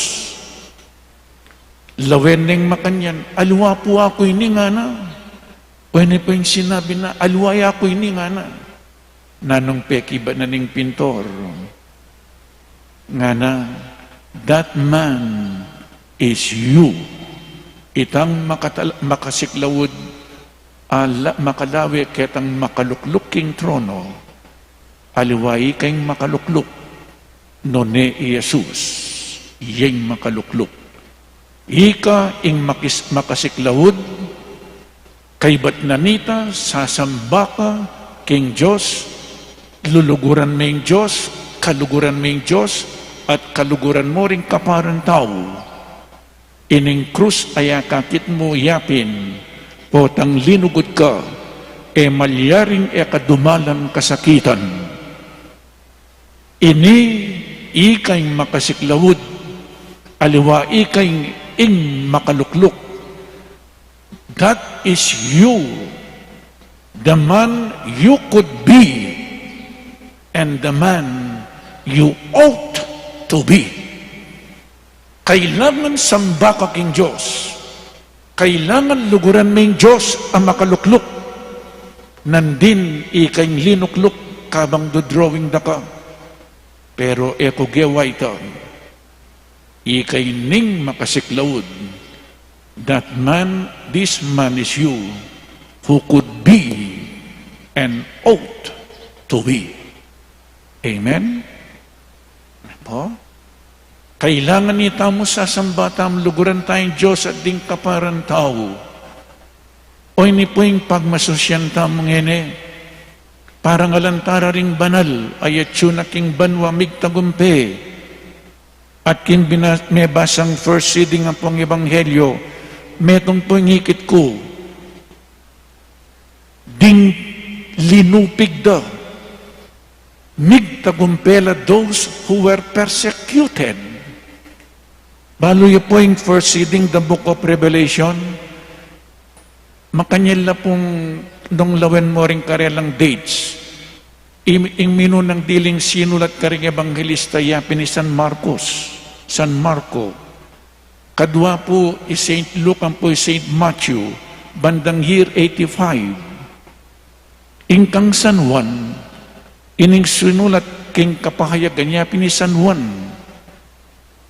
Lawen neng makanyan, aliwa pu aku ini ngana. Wen ne pu ing sinabi na, aliwa ya ku ini ngana. Nanung pekibat na ning pintor? Ngana, "That man is you." Itang makatal-, makasiklaud, ala-, makalawe ketang makalukluk king trono, aliwa ika ing makalukluk, nune i Jesus, ya ing makalukluk. Ika ing makis-, makasiklaud, kaybat na nita, sasamba ka king Dios, luluguran me ing Dios, kaluguran me ing Dios, at kaluguran mu ring kaparang tau. Ining krus a akakit mu yapin, potang linugud ka, e malyaring e ka dumalan kasakitan. Ini ika ing makasiklaud, aliwa ika ing, ing makalukluk. That is you, the man you could be, and the man you ought to be. Kailangan samba ka king Dios. Kailangan luguran me ing Dios a makalukluk. Nandin ika ing linukluk kabang du-drawing da ka. Pero e ku gewa ita. Ika ining makasiklaud, that man, this man is you who could be and ought to be. Amen? Po? Kailangan itamu sasamba tamu, luguran taya ing Dios at ding kaparang tau. O ini pu ing pagmasusyan tamu ngeni, parangalan ta ra ring banal a atyu na king banua migtagumpe. At king bina-, mebasang first reading ampong ebanghelyo, metung pu ing ikit ku, ding linupig da, migtagumpe la, those who were persecuted. Balu yu pu ing first reading, the book of Revelation, makanyan la pung nung lawen mu ring karelang dates. Ing, ing minunang diling sinulat karing ebanghelista ya pin i San Marcos, San Marco. Kadua pu i Saint Luke ampo i Saint Matthew, bandang year eighty-five. Ing kang San Juan, ining sinulat king kapahayagan ya pin i San Juan.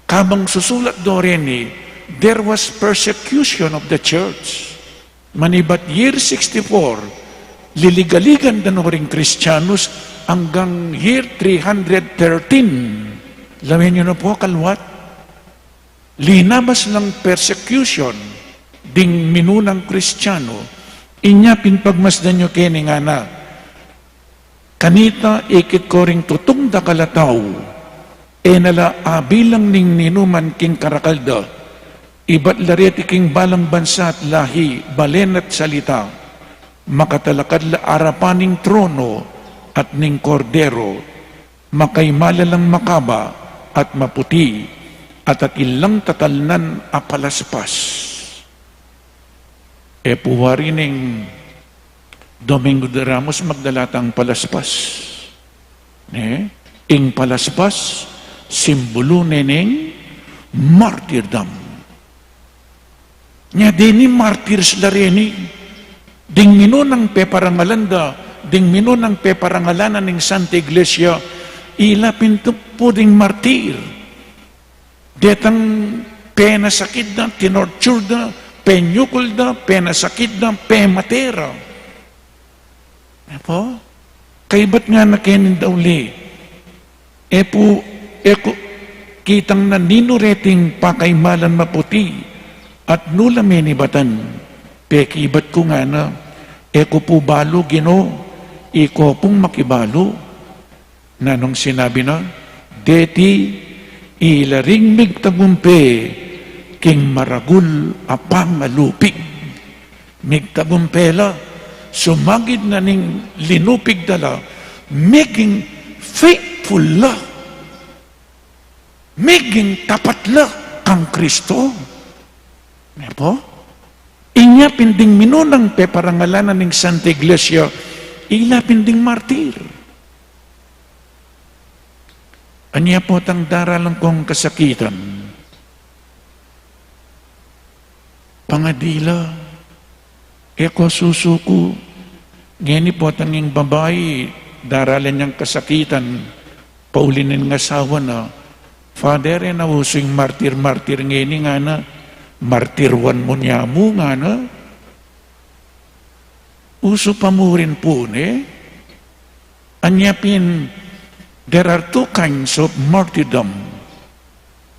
Kabang susulat do reni, there was persecution of the church. Manibat year sixty-four, liligaligan da no ring Kristiyanus anggang year three hundred thirteen. Lawen yu na pu, kaluat. Linabas lang persecution ding minunang Kristiyanu. Inya pin pagmasdan yu keni ngana, kanita ikit ko ring tutung dakal a tau, e na la abilang ning ninuman king karakal da, ibat la reti king balang bansa at lahi, balen at salita, makatalakad la arapan ning trono at ning Kordero, makaima la lang makaba at maputi, at atin lang tatalnan a palaspas. E pu wari ning Domingo de Ramos magdala tang palaspas. Ne? Ing palaspas, simbulu ne ning martyrdom. Nya deni martyrs la reni, ding minunang peparangalan da, ding minunang peparangalanan ning Santa Iglesia, ila pin pu ding martir. Detang penasakit da, tinorture da, penyukul da, penasakit da, pemate ra. E pu? Kaibat ngana keni dauli. E pu, e ku kitang na ninu reting pakaimalan maputi at nu la menibatan. Pekibat ku ngana, e ku pu balu, Ginu, iko pung makibalu. Nanung sinabi na, deti ila ring migtagumpe king maragul a pangalupig. Migtagumpe la, sumagid na ning linupig da la, meging faithful la, meging tapat la kang Kristo. Ne pu? Inya pin ding minunang peparangalanan ning Santa Iglesia, ila pin ding martir. Anya potang daralan kung kasakitan, pangadila, e ko susuku. Ngeni potang ing babai, daralan yang kasakitan, pauli ning asawa na, Father, e na usu ing martir-martir ngeni ngana, martirwan mu ne mu ngana. Usu pa murin pu ne. Anya pin, there are two kinds of martyrdom.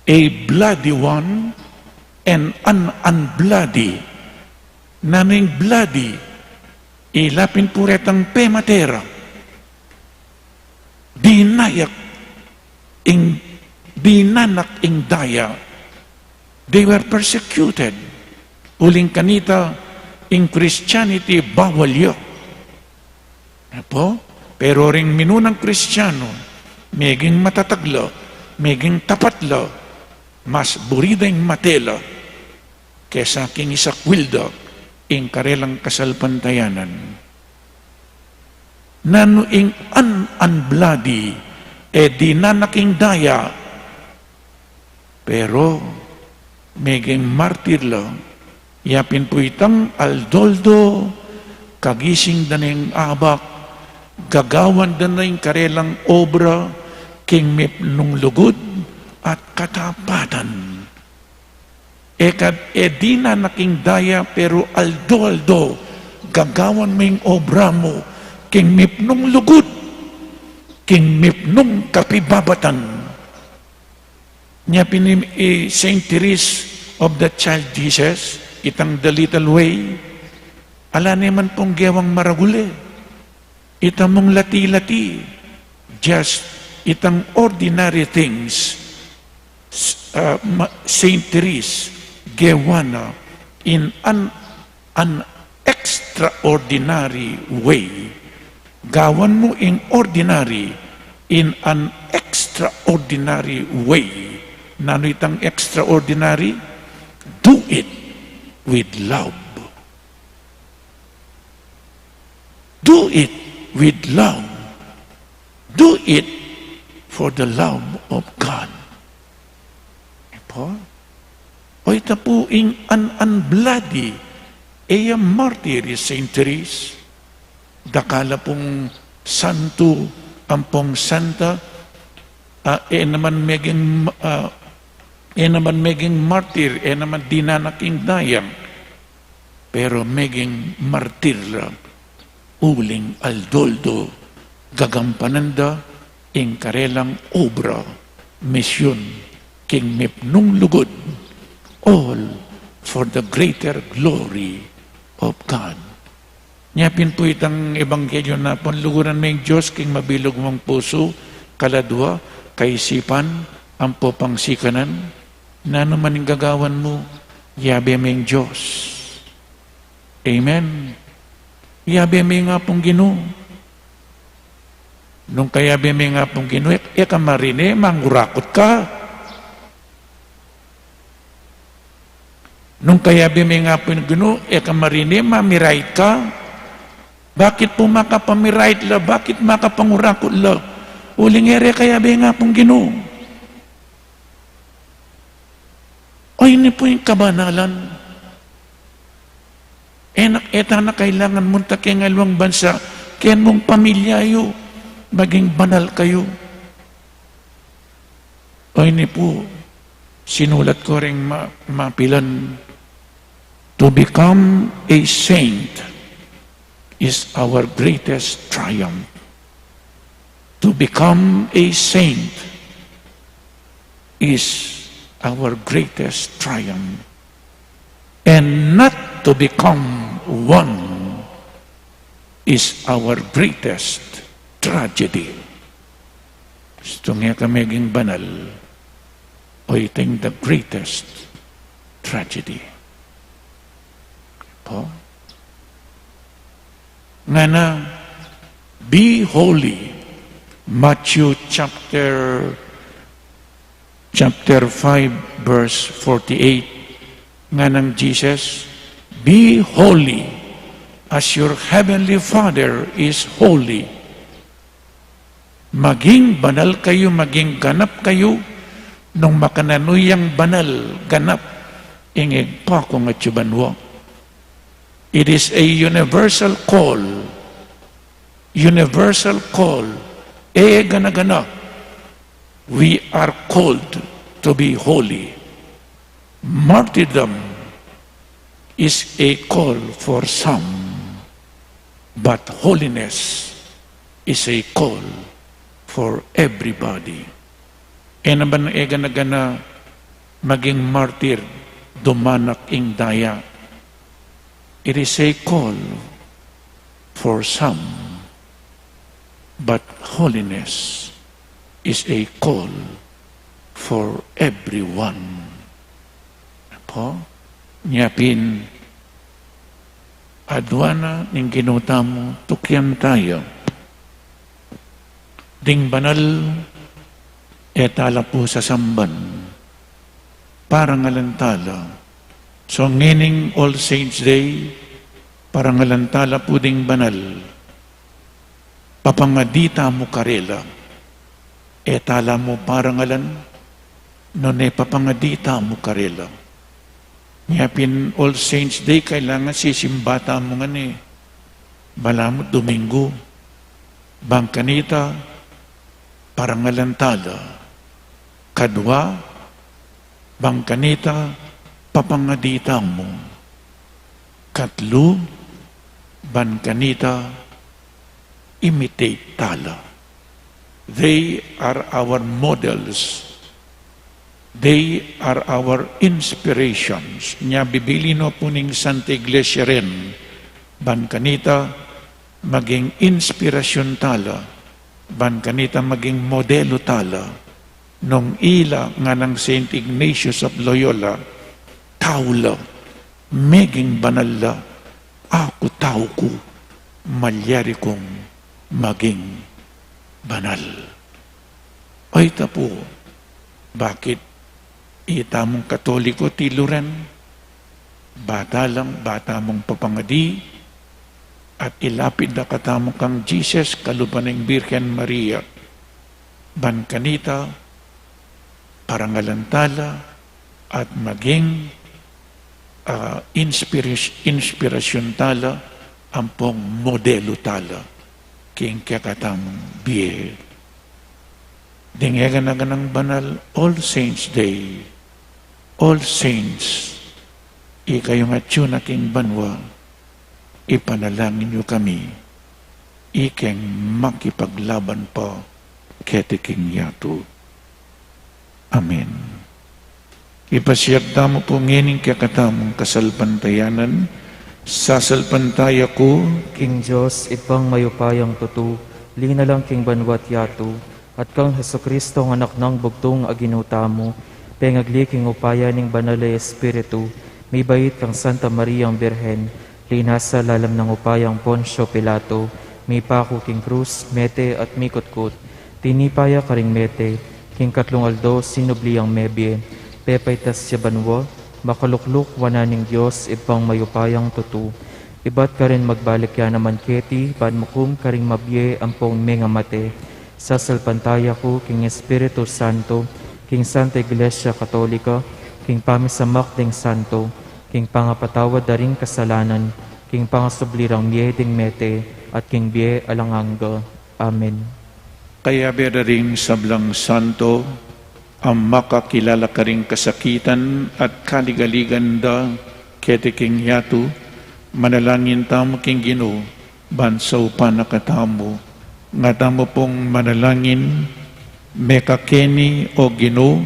A bloody one and an unbloody. Nanu ing bloody? Ila pin pu retang pemate ra. Dinayak ing, dinanak ing daya. They were persecuted. Uling kanita ing Christianity bawal ya. Apo? Pero ring minunang Kristiyanu, meging matatag la, meging tapat la, mas buri da ing mate la kesa king isakwil da ing karelang kasalpantayanan. Nanu ing an-, unbloody, e dinanak ing daya, pero meging martir la, yapin pu itang aldo-aldo, kagising da ning abak, gagawan da na ing karelang obra, king mipnung lugud, at katapatan. E ka, e dinan na king daya, pero aldo-aldo gagawan mu ing obra mu king mipnung lugud, king mipnung kapibabatan. Nya pin i Saint Therese of the Child Jesus, itang The Little Way, ala ne man pung gewang maragul e. Ita mung lati-lati, just itang ordinary things, s-, uh, ma-, Saint Therese, gewa na in an, an extraordinary way. Gawan mu ing ordinary in an extraordinary way. Nanu itang extraordinary? Do it with love. Do it with love. Do it for the love of God. E po? O ita pu ing an, an bloody, e ya martir i Saint Therese. Dakal la pung santu ampong santa, a, e naman meging, a, e naman meging martir, e naman dinan na king daya. Pero meging martir la, uling aldo-aldo gagampanan da ing karelang obra, misyun, king mipnung lugud, all for the greater glory of God. Nya pin pu itang ebanghelyo napunluguran me ing Dios king mabilug mung pusu, kaladwa, kaisipan, ampo pangsikanan. Nanu man ing gagawan mu, yabe me ing Dios. Amen. Yabe me ing Apung Ginu. Nung kayabe me ing Apung Ginu, e, e ka marine, mangurakut ka. Nung kayabe me ing Apung Ginu, e ka marine, mamirait ka. Bakit pu makapamirait la? Bakit makapangurakut la? Uling e re kayabe ing Apung Ginu. O ini pu ing kabanalan. E na, e ta na kailangan munta keng aliwang bansa, keng mung pamilya yu, maging banal kayu. O ini pu, sinulat ko ring ma-, mapilan, to become a saint is our greatest triumph. To become a saint is our greatest triumph. And not to become one is our greatest tragedy. Stung e ka meging banal, o ita ing the greatest tragedy. Po? Ngana, "Be holy." Matthew chapter, chapter five, verse forty-eight. Nganang Jesus, "Be holy as your heavenly Father is holy." Maging banal kayu, maging ganap kayu, nung makananu yang banal, ganap, ing Ibpa kung atsu banua. It is a universal call. Universal call. E gana-gana. We are called to be holy. Martyrdom is a call for some, but holiness is a call for everybody. E na ban e gana-gana maging martir, dumanak ing daya. It is a call for some, but holiness is a call for everyone. Po? Nya pin, adua na ning Ginu tamu, tukian taya. Ding banal, e tala pu sasamban. Parangalan tala. So, ngening All Saints Day, parangalan tala pu ding banal. Papangadi tamu karela. E tala mu parangalan, nune papangadi tamu karela. Nya pin All Saints Day, kailangan sisimba tamu ngeni. Balamu Domingo. Bang kanita, parangalan tala. Kadua, ban kanita papangadi tamu. Katlu, ban kanita imitate tala. They are our models. They are our inspirations. Nya bibilu na pu ning Santa Iglesia rin, ban kanita maging inspirasyun tala, ban kanita maging modelu tala. Nung ila nganang Saint Ignatius of Loyola, tau la, meging banal la, aku tau ku, malyari kung maging banal. Oy, tapu, bakit itamung Katoliko tilu ren? Bata lang, bata mung papangadi, at ilapid da katamu kang Jesus, kalupa ning Birhen Maria. Ban kanita, parangalan tala, at maging, ah, inspiras-, inspirasyun tala, ampong modelu tala, king kekatamung bie. Ding e gana-ganang banal, All Saints Day. All Saints, ikayung atyu na king banua, ipanalangin yu kami, ikeng makipaglaban pa keti king yatu. Amen. Ipasiag tamu pu ngening kekatamung kasalpantayanan. Sasalpantaya ku king Dios, Ibpang mayupayang tutu, linalang king banua't yatu, at kang Jesucristo, a Anak nang bugtung a Ginu tamu, pengagli king upaya ning Banal a Espiritu, mibait kang Santa Mariang Birhen, linasa lalam ning upayang Poncio Pilato, mipaku king krus, mete at mikutkut, tinipa ya karing mete, king katlung aldo sinubli yang mebie, pepaitas ya banua, makalukluk wanan ning Dios, Ibpang mayupayang tutu. Ibat karin magbalik ya naman keti, ban mukum karing mabie ampong mengamate. Sasalpantaya ku king Espiritu Santo, king Santa Iglesia Katolika, king pamisamak ding santo, king pangapatawad da ring kasalanan, king pangasubli rang mie ding mete, at king bie alang angga. Amen. Kayabe da ring sablang santo, a makakilala karing kasakitan at kaligaligan da keti king yatu, manalangin tamu king Ginu, ban saupan na katamu. Nga tamu pung manalangin, Mekakeni, O Ginu,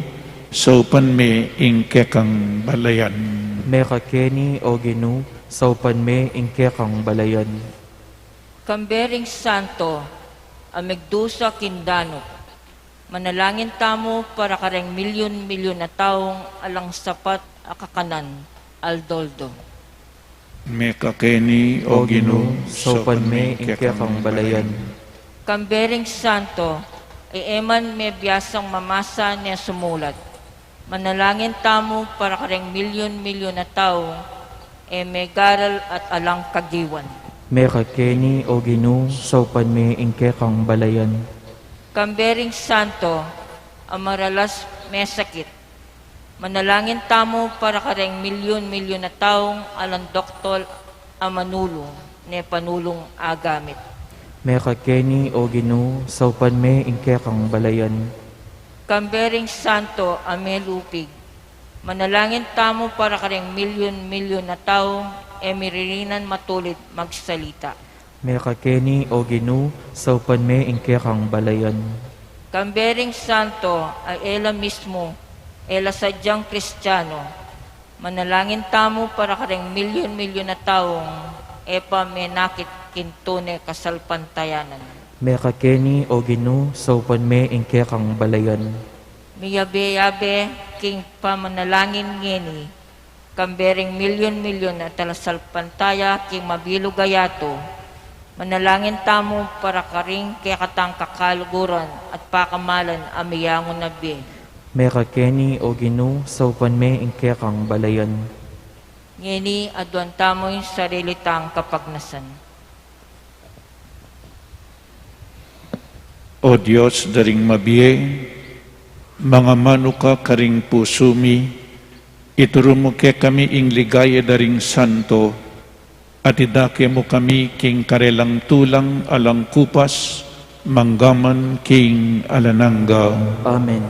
saupan me ing kekang balayan. Mekakeni, O Ginu, saupan me ing kekang balayan. Kambe ring santo a megdusa king danup, manalangin tamu para kareng milyun-milyun a taung alang sapat a kakanan aldo-aldo. Mekakeni, O Ginu, saupan me ing kekang balayan. Kambe ring santo a e man mebiasang mamasa ne sumulat, manalangin tamu para kareng milyun-milyun a taung e megaral at alang kagiwan. Mekakeni, O Ginu, saupan me ing kekang balayan. Kambe ring santo a maralas mesakit, manalangin tamu para kareng milyun-milyun a taung alang doktor a manulu ne panulung agamit. Mekakeni, O Ginu, saupan me ing kekang balayan. Kambe ring santo a melupig, manalangin tamu para kareng milyun-milyun a taung e miririnan matulid magsalita. Mekakeni, O Ginu, saupan me ing kekang balayan. Kambe ring santo a e la mismu, e la sadyang Kristiano, manalangin tamu para kareng milyun-milyun a taung e pa menakit king tune kasalpantayanan. Mekakeni, O Ginu, saupan me ing kekang balayan. Miyabe-yabe king pamanalangin ngeni, kambe ring milyun-milyun a talasalpantaya king mabilug a yatu, manalangin tamu para karing kekatang kakaluguran at pakamalan a miyangu na bie. Mekakeni, O Ginu, saupan me ing kekang balayan. Ngeni aduan tamu ing sarili tang kapagnasan. O Dios da ring mabie, mangamanu ka karing pusu mi, ituru mu kekami ing ligaya da ring santo, at idake mu kami king karelang tulang alang kupas, manggaman king alang angga. Amen.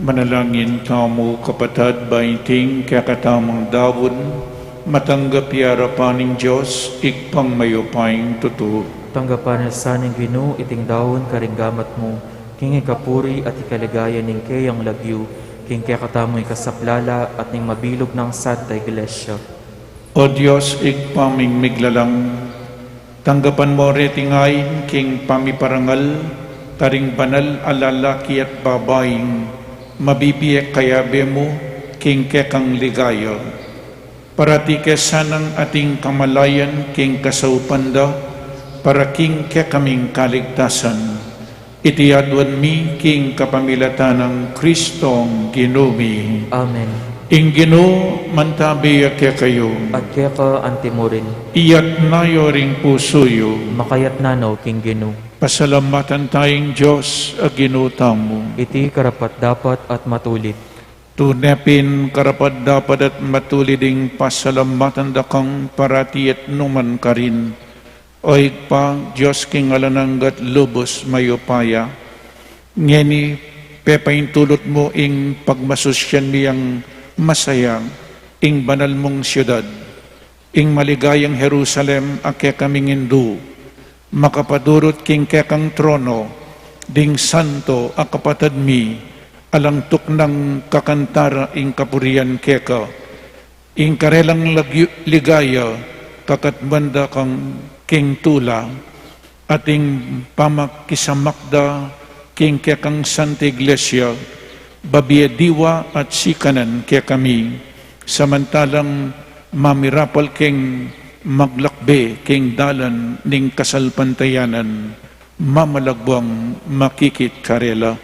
Manalangin tamu, kapatad, ba iting kekatamung daun, matanggap ya arapan ning Dios, Ibpang mayupayang tutu. Tanggapan na sa ning Ginu iting daun karing gamat mu, king ikapuri at ikaligaya ning keyang lagyu, king kekatamung ikasaplala at ning mabilug nang Santa Iglesia. O Dios, Ibpa ming miglalang, tanggapan mu reting ain king pamiparangal karing banal a lalaki at babaing mabibie kayabe mu king kekang ligaya. Parati ke sanang ating kamalayan king kasaupan da para king kekaming kaligtasan. Iti aduan mi king kapamilatan nang Kristong Ginu mi. Amen. Ing Ginu mantabi ya kekayu. At keka antimurin. Iyatna yu ring pusu yu. Makayatna no king Ginu. Pasalamatan taya ing Dios a Ginu tamu. Iti karapat-dapat at matulid. Tune pin karapat-dapat at matulid ing pasalamatan da kang parati at nukarin man, O Ibpa, Dios king alang angga at lubus mayupaya. Ngeni, pepaintulut mu ing pagmasusyan mi yang masaya ing banal mung siudad, ing maligayang Jerusalem a kekaming indu, makapadurut king kekang trono ding santo a kapatad mi, alang tuknang kakanta ra ing kapurian keka. Ing karelang lagyu-, ligaya, kakatmuan da kang king tula, at ing pamakisamak da king kekang Santa Iglesia, babie diwa at sikanan kekami, samantalang mamirapal keng maglakbe king dalan ning kasalpantayanan, mamalagwang makikit karela.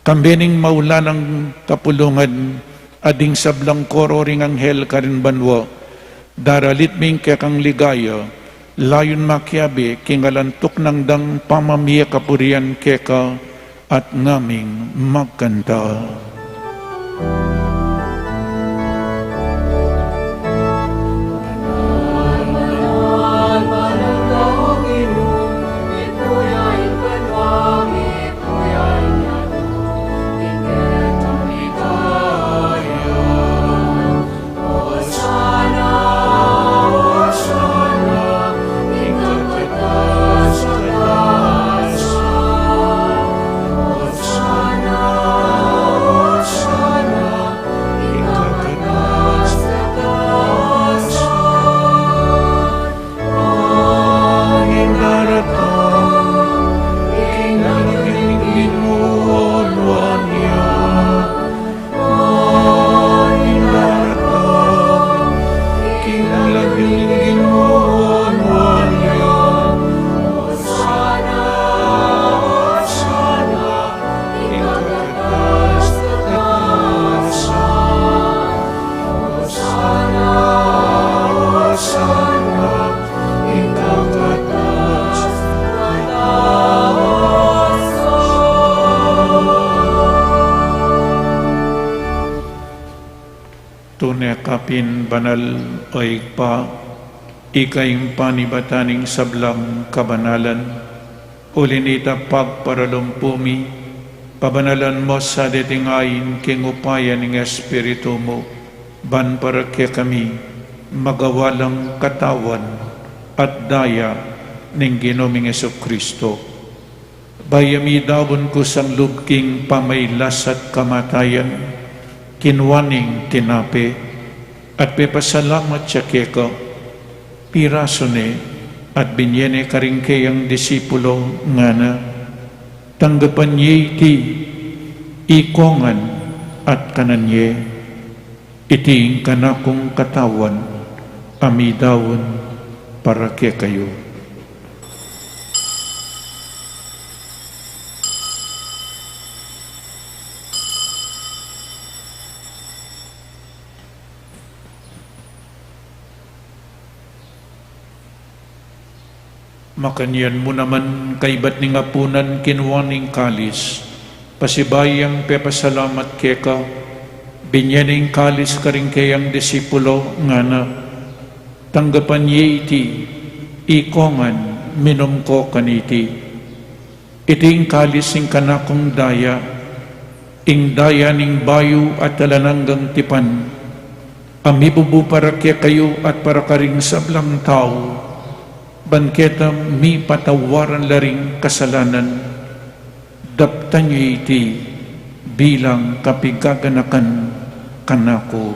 Kambe ning maulagang kapulungan, at ding sablang koro ring anghel karin banua, daralit mi ing kekang ligaya, layun makiabe king alang tuknang dang pamamie kapurian keka, at ngaming magkanta. Tune ka pin banal, O Ibpa, ika ing panibatan ning sablang kabanalan. Uli nita pagparalumpu mi, pabanalan mu sa deting ain king upaya ning Espiritu mu, ban para kekami magawa lang katawan at daya ning Ginu ming Jesucristo. Bayu mi daun kusang lub king pamailas at kamatayan, kinua neng tinape, at pepasalamat ya keka, pirasu ne, at binye ne karing keyang disipulo, ngana: Tanggapan ye iti ikongan at kanan ye. Iti ing kanakung katawan a midaun para kekayu. Makanyan mu naman kaibat ning apunan, kinua ne ing kalis, pasibayu yang pepasalamat keka, binye ne ing kalis karing keyang disipulo, ngana: Tanggapan ye iti ikongan, minum ko kaniti. Iti ing kalis ning kanakung daya, Ing daya ning bayu at alang anggang tipan, a mibubu para kekayu at para karing sablang tau, ban keta mipatawaran la ring kasalanan, daptan ye iti bilang kapigaganakan kanaku.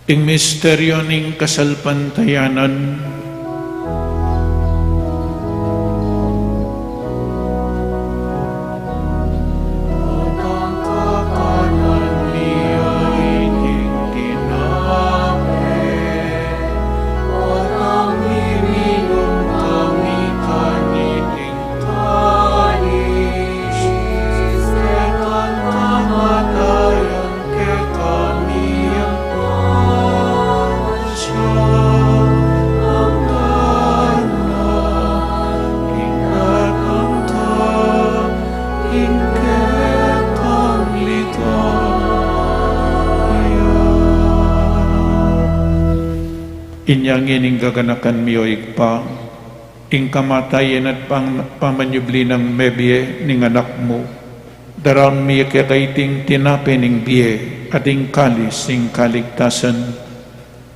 Ing misteryo ning kasalpantayanan. Inya ngeni ing gaganakan mi, o Ibpa, ing kamatayan at pang-, pamanyubli nang mebie ning Anak mu, daraun mi keka iting tinape ning bie at ing kalis ning kaligtasan.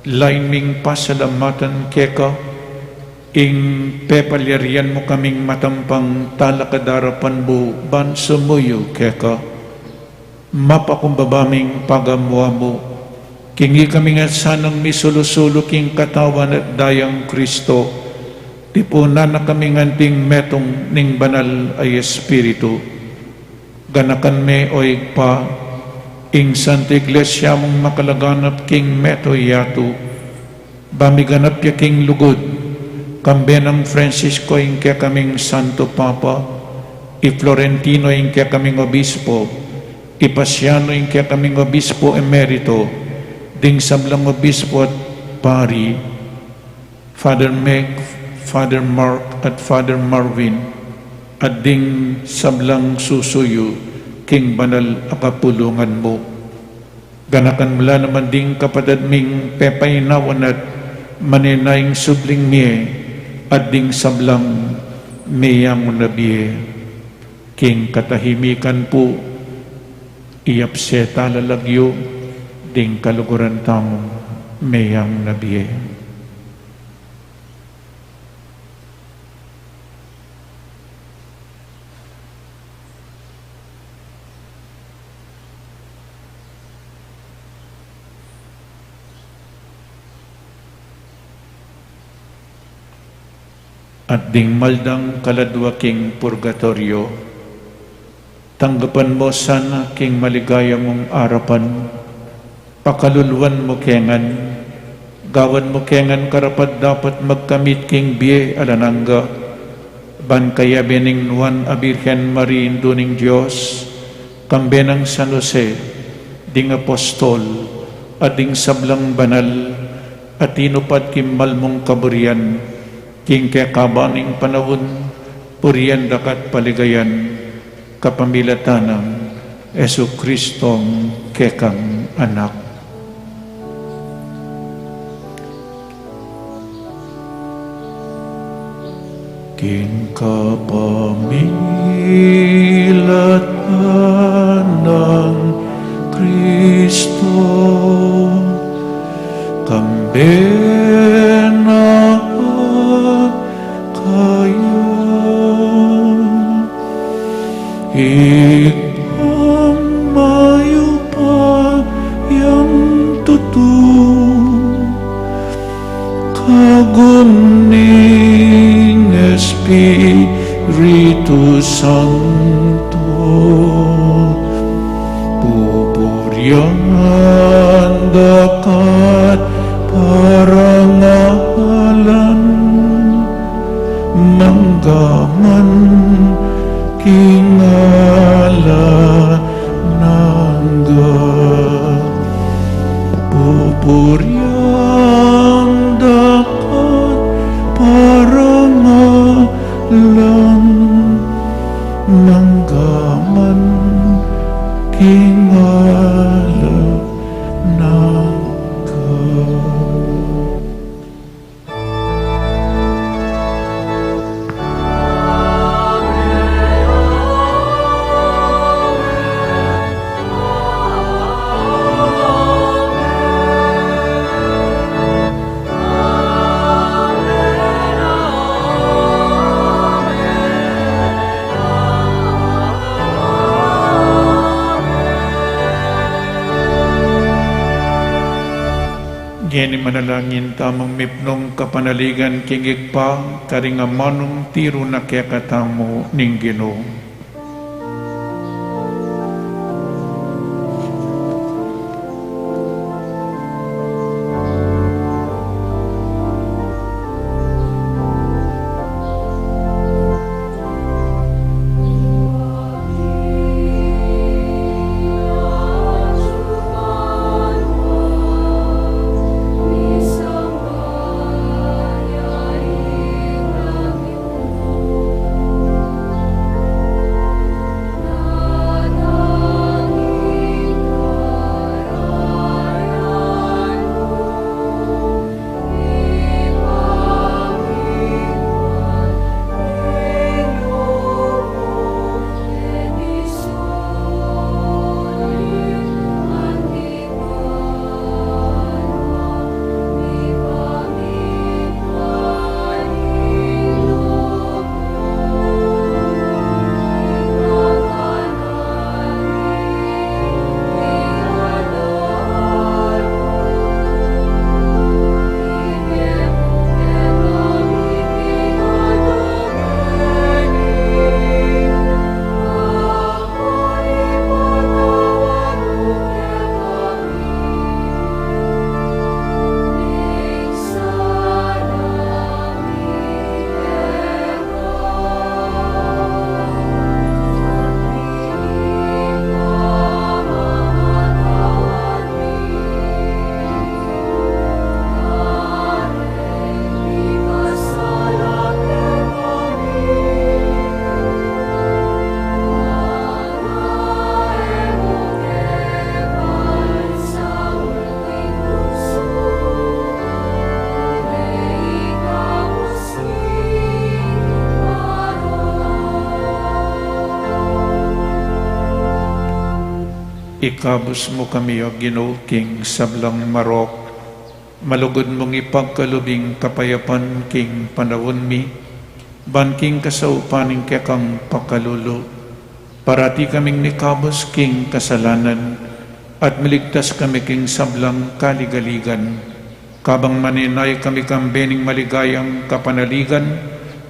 Lain ming pasalamatan keka ing pepalyarian mu kaming matampang talakad arapan mu ban sumuyu keka. Mapakumbaba ming pagamu-amu, king ikami ngan sanang misulu-sulu king katawan at dayang Kristo, tipunan na kami ngan ding metung ning Banal a Espiritu. Ganakan me, o Ibpa, ing Santa Iglesia mung makalaganap king meto yatu, ba miganap ya king lugud, kambe nang Francisco ing kekaming Santo Papa, i Florentino ing kekaming Obispo, i Pasiano ing kekaming Obispo Emerito, ding sablang Obispo at Pari, Father Meg, Father Mark, at Father Marvin, at ding sablang susuyu king banal a kapulungan mu. Ganakan mu la naman ding kapatad ming pepainawan at manenayang subling mie, at ding sablang meyangu na bie. King katahimikan pu, iyapse ta la lagyu ding kaluguran tamung meyangu na bie. At ding maldang kaladwa king purgatoryo, tanggapan mu sana king maligaya mung arapan, pakaluluan mu ke ngan, gawan mu ke ngan karapat-dapat magkamit king bie alang angga, ban kayabe ning Nuan a Birhen Maria, Indu ning Dios, kambe nang San Jose, ding apostol, at ding sablang banal a tinupad king mal mung kaburian, king kekaban ning panaun, purian da ka at paligayan, kapamilatan nang Jesucristong kekang Anak. King kapamilatan nang Kristo, kambe na at kaya, Ibpang mayupayang tutu, kagum ning Espiritu Santo, pupurian da ka at parangalan, mangga man king alang angga. Pupurian da ka at parangalan, mangga man king alang Ngeni manalangin tamung mipnung kapanaligan king Ibpa, karing amanung tiru na kekatamu ning Ginu. Ikabus mu kami, O Ginu, king sablang marok. Malugud mung ipagkalub ing kapayapan king panaun mi, ban king kasaupan ning kekang pakalulu, parati kaming mikabus king kasalanan, at miligtas kami king sablang kaligaligan, kabang manenaya kami kambe ning maligayang kapanaligan,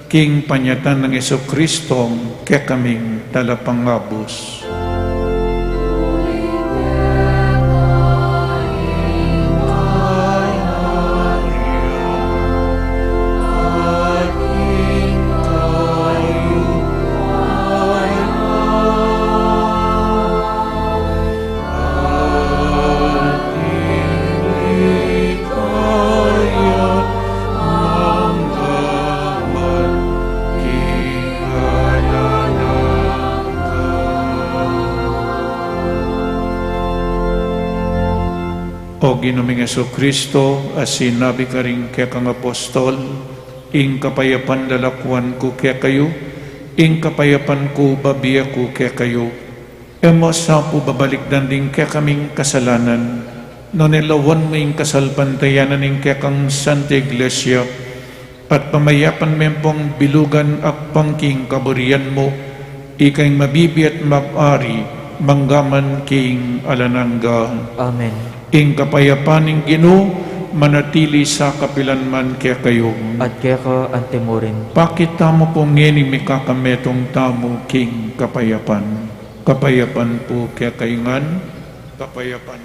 king panyatang nang Jesucristo, kekaming Talapangabus. O Ginu ming Jesucristo, a sinabi karing kekang apostol, ing kapayapan lalakuan ku kekayu, ing kapayapan ku babie ku kekayu. E mu sa pu babalikdan ding kekaming kasalanan, nune lawan mu ing kasalpantayanan ning kekang Santa Iglesia, at pamayapan me pung bilugan agpang king kaburian mu, ika ing mabibie at mag-ari, manggaman king alang angga. Amen. Ing kapayapan ning Ginu, manatili sa kapilan man kekayu. At keka antimurin. Pakit tamu pu ngeni mikakametung tamu king kapayapan. Kapayapan pu kekayu ngan, kapayapan.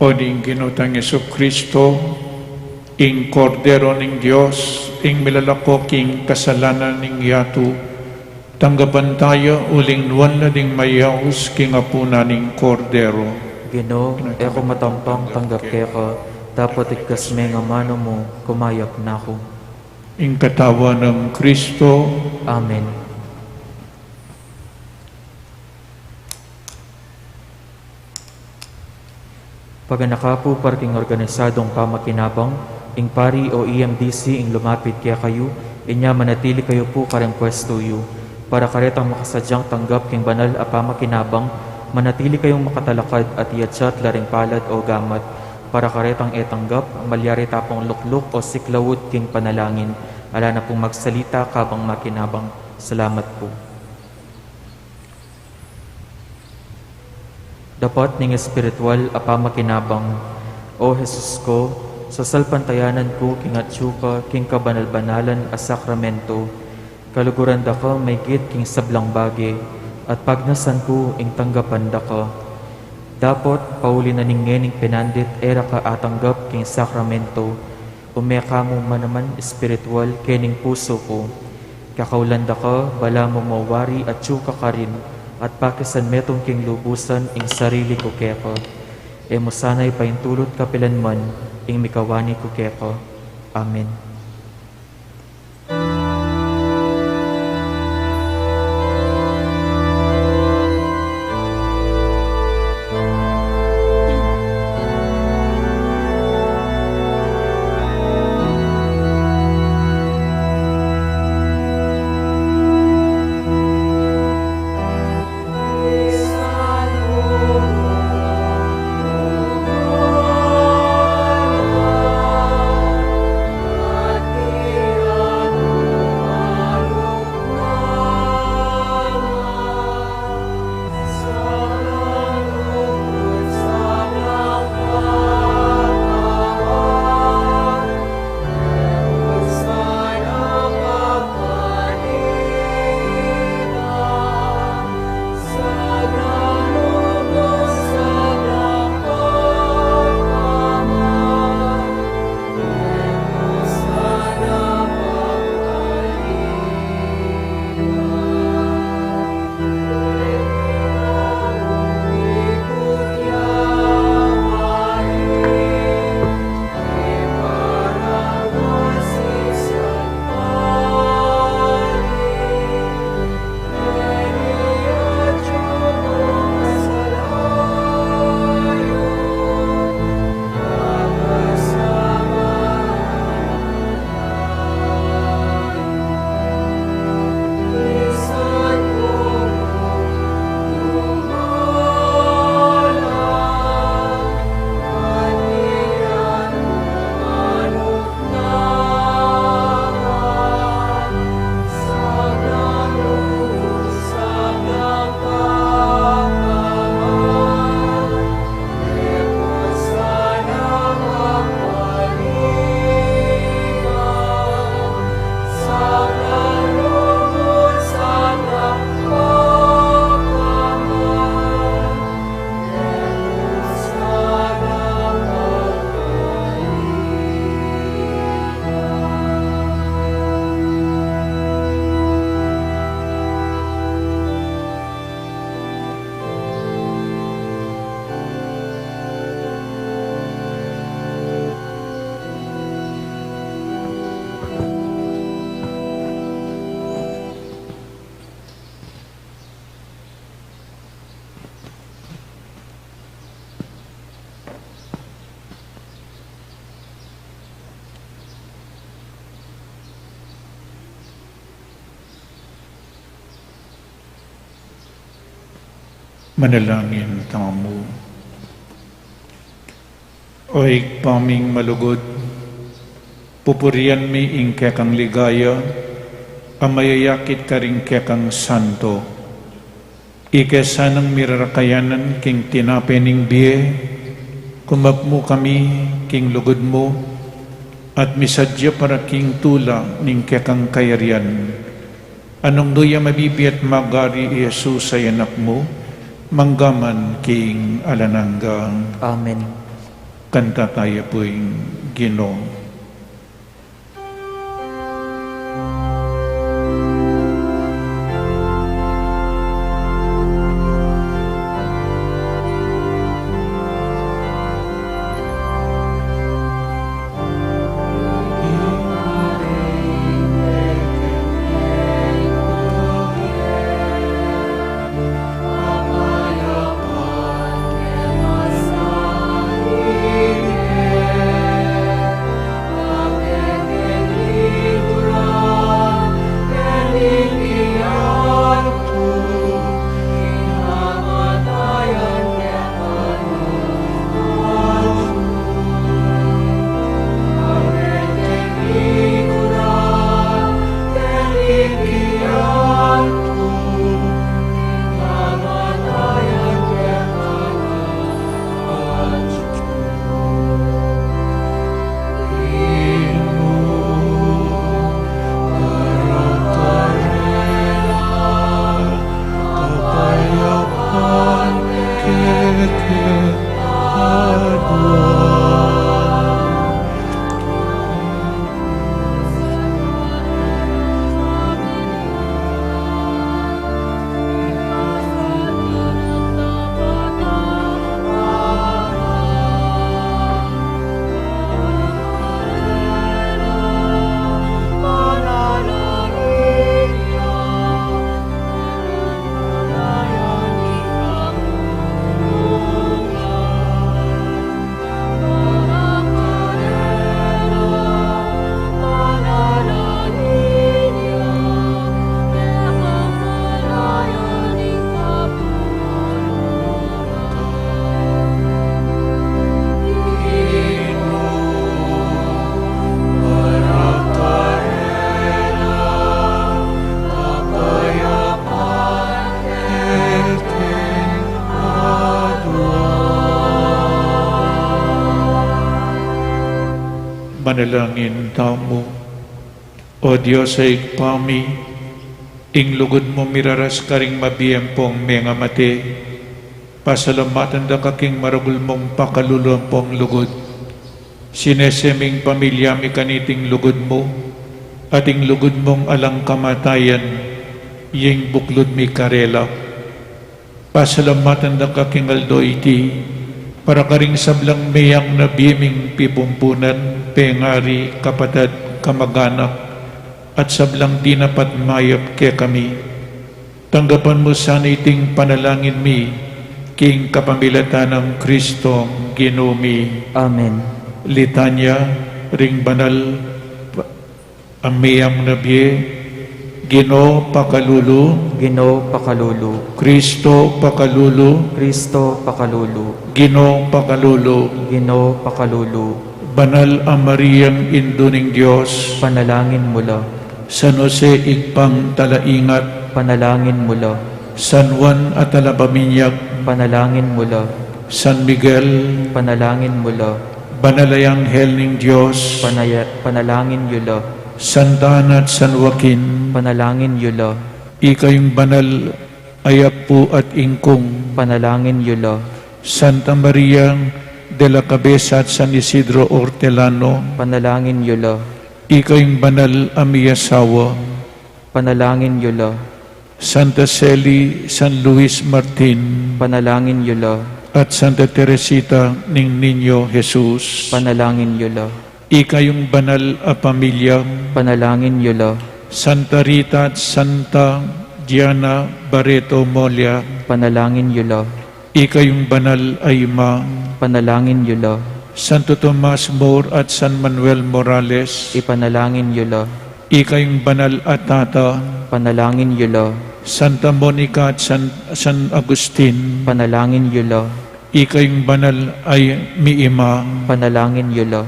O ning Ginu tang Jesucristo, ing Kordero ning Dios, ing milalako king kasalanan ning yatu, tanggapan taya uling nuan la ding mayaus king apunan ning Kordero. Ginu, e ku matampang tanggap keka, dapot igkas me ing amanu mu, kumayap na ku. Ing katawan nang Kristo. Amen. Paganaka pu para king organisadong pamakinabang, ing pari o E M D C ing lumapit kekayu, inya manatili kayu pu karing pwestu yu. Para karetang makasadyang tanggap king banal a pamakinabang, manatili kayung makatalakad at iadyat la ring palad o gamat. Para karetang e tanggap, malyari ta pung lukluk o siklaud king panalangin. Ala na pung magsalita kabang makinabang. Salamat pu. Dapat ning espiritual a pamakinabang. O Jesus ku, sasalpantayanan ku king atyu ka king kabanal-banalan a sakramento, kaluguran da ka maygit king sablang bage, at pagnasan ku ing tanggapan da ka. Dapot, pauli na ning ngening pinandit e ra ka atanggap king sakramento, ume ka mu man naman espiritual kening pusu ku. Kakaulan da ka, balamu mo wari atyu ka karin, at pakisan metung king lubusan ing sarili ku keka. E mu sana ipaintulut kapilan man ing mikawani ku keka. Amen. Manalangin tamu. O Ibpa ming malugud, pupurian mi ing kekang ligaya a mayayakit karing kekang santo. Ika sanang mirarakayanan king tinape ning bie, kumapmu kami king lugud mu, at misadya para king tula ning kekang kayarian. Nung nuya mabibie at magari i Jesus a Anak mu, mangga man king alang angga. Amen. Kantamu pu ing Ginu. Manalangin tamu. O Dios a Ibpa mi, ing lugud mu miraras karing mabie ampong mengamate. Pasalamatan da ka king maragul mung pakalulu ampong lugud. Sinese ming pamilya mi kaniting lugud mu, at ing lugud mung alang kamatayan, ing buklud mi karela. Pasalamatan da ka king aldo iti, para karing sablang meyang na bie ming pibumbunan, pengari, kapatad, kamaganak, at sablang dinapat mayap kekami. Tanggapan mu sana iting panalangin mi, king kapamilatan nang Kristong Ginu mi. Amen. Litanya, ring banal, a meyang na bie, Ginu pakalulu. Ginu pakalulu. Kristo pakalulu. Kristo pakalulu. Ginu pakalulu. Ginu pakalulu. Banal a Mariang Indu ning Dios. Panalangin mu la. San Jose Ibpang Talaingat. Panalangin mu la. San Juan a Talabaminyag. Panalangin mu la. San Miguel. Panalangin mu la. Banal a Anghel ning Dios. Panaya-, panalangin yu la. Santa Ana at San Joaquin. Panalangin yu la. Ikayung banal a apu at ingkung. Panalangin yu la. Santa Maria de la Cabeza at San Isidro Hortelano. Panalangin yu la. Ikayung banal a miyasawa. Panalangin yu la. Santa Celi, San Luis Martin. Panalangin yu la. At Santa Teresita ning Niño Jesus. Panalangin yu la. Ikayung banal a pamilya. Panalangin yu la. Santa Rita at Santa Diana Barreto Molia. Panalangin yu la. Ikayung banal a ima. Panalangin yu la. Santo Tomas More at San Manuel Morales. Ipanalangin yu la. Ikayung banal a tata. Panalangin yu la. Santa Monica at San, San Agustin. Panalangin yu la. Ikayung banal a miima. Panalangin yu la.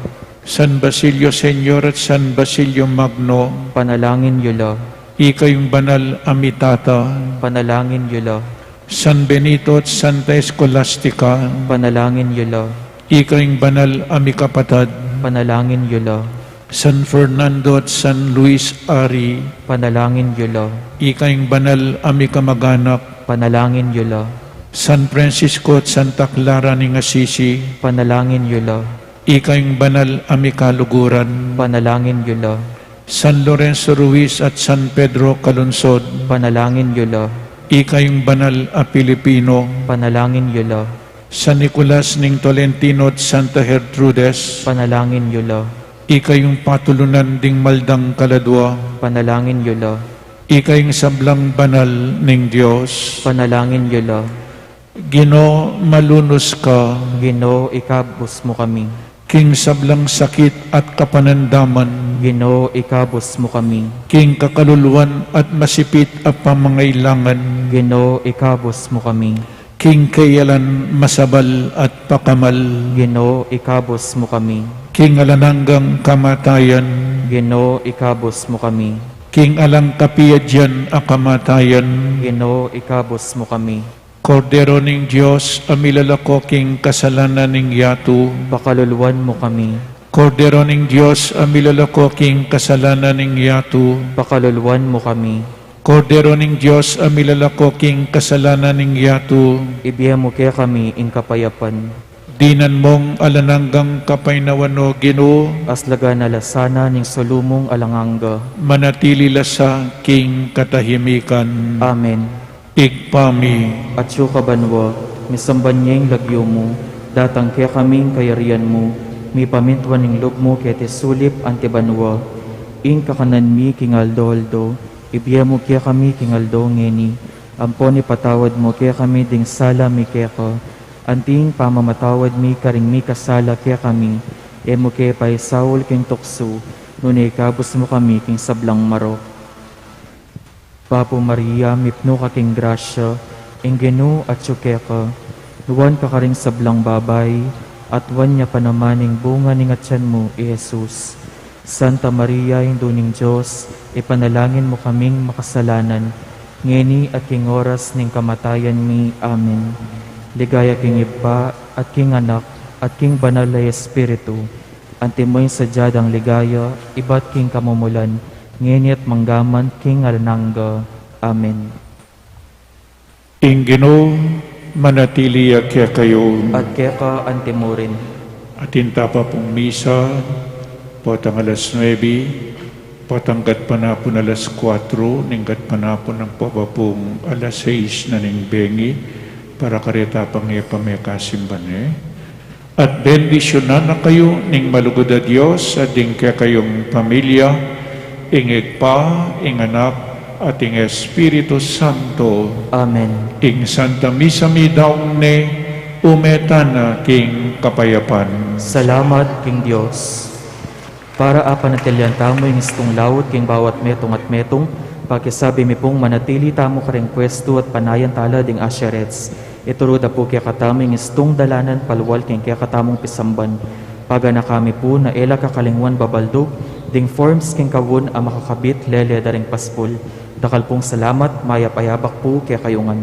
San Basilio Senior at San Basilio Magno. Panalangin yu la. Ikayung banal a mitata. Panalangin yu la. San Benito at Santa Escolastica. Panalangin yu la. Ikayung banal a mikapatad. Panalangin yu la. San Fernando at San Luis Ari. Panalangin yu la. Ikayung banal a mikamaganak. Panalangin yu la. San Francisco at Santa Clara ning Assisi, panalangin yu la. Ikayung banal a mikaluguran, panalangin yu la. San Lorenzo Ruiz at San Pedro Calungsod, panalangin yu la. Ikayung banal a Pilipino, panalangin yu la. San Nicolas ning Tolentino at Santa Gertrudes, panalangin yu la. Ikayung patulunan ding maldang kaladua, panalangin yu la. Ikayung sablang banal ning Dios, panalangin yu la. Ginu, malunus ka. Ginu, ikabus mu kami. King sablang sakit at kapanandaman, Ginu, ikabus mu kami. King kakaluluan at masipit a pamangailangan, Ginu, ikabus mu kami. King kayalan masabal at pakamal, Ginu, ikabus mu kami. King alang anggang kamatayan, Ginu, ikabus mu kami. King alang kapiadyang kamatayan, Ginu, ikabus mu kami. Kordero ning Dios, a milalako king kasalanan ning yatu, pakaluluan mu kami. Kordero ning Dios, a milalako king kasalanan ning yatu, pakaluluan mu kami. Kordero ning Dios, a milalako king kasalanan ning yatu, ibie mu kekami ing kapayapan. Dinan mung alang anggang kapaynawan, o Ginu, aslagan na la sana ning sulu mung alang angga. Manatili la sa king katahimikan. Amen. Ibpa mi, atsu ka banua, misamban ya ing lagyu mu, datang kekami ing kayarian mu, mipamintuan ing lub mu keti sulip anti banua. Ing kakanan mi king aldo-aldo, ibie mu kekami king aldo ngeni. Ampon ipatawad mu kekami ding sala mi keka, anti ing pamamatawad mi karing mikasala kekami. E mu ke paisaul king tuksu, nune ikabus mu kami king sablang marok. Bapu Maria, mipnu ka king grasya, ing Ginu atyu keka. Nuan ka karing sablang babai, at nuan ya pa naman ing bunga ning atian mu, i Jesus. Santa Maria, Indu ning Dios, ipanalangin mu kaming makasalanan, ngeni at king oras ning kamatayan mi. Amen. Ligaya king Ibpa, at king Anak, at king Banal a Espiritu. Antimo ing sadya dang ligaya, ibat king kamumulan, ngeni at manggaman king alang angga. Amen. Ing Ginu manatili ya kekayu. At keka antimurin. Atin ta pa pung misa, potang alas nuebe, potang gatpanapun alas kuatro, ning gatpanapun nang pababung alas sais na ning bengi, para kareta pang e pa mekasimban e. At bendisyunan na kayu ning malugud a Dios, at ding kekayung pamilya, ing Ibpa, ing Anak, at ing Espiritu Santo. Amen. Ing Santa Misa midaun ne, ume tana king kapayapan. Salamat king Dios. Para apanatilian tamu ing istung laut king bawat metung at metung, pakisabi mi pung manatili tamu karing pwestu at panayan tala ding usherettes. Ituru da pu kekatamu ing istung dalanan palual king kekatamung pisamban. Paganaka mi pu na e la kakalingwan babaldug ding forms king kaun a makakabit lele da ring paspul. Dakal pung salamat, mayap a yabak pu kekayu ngan.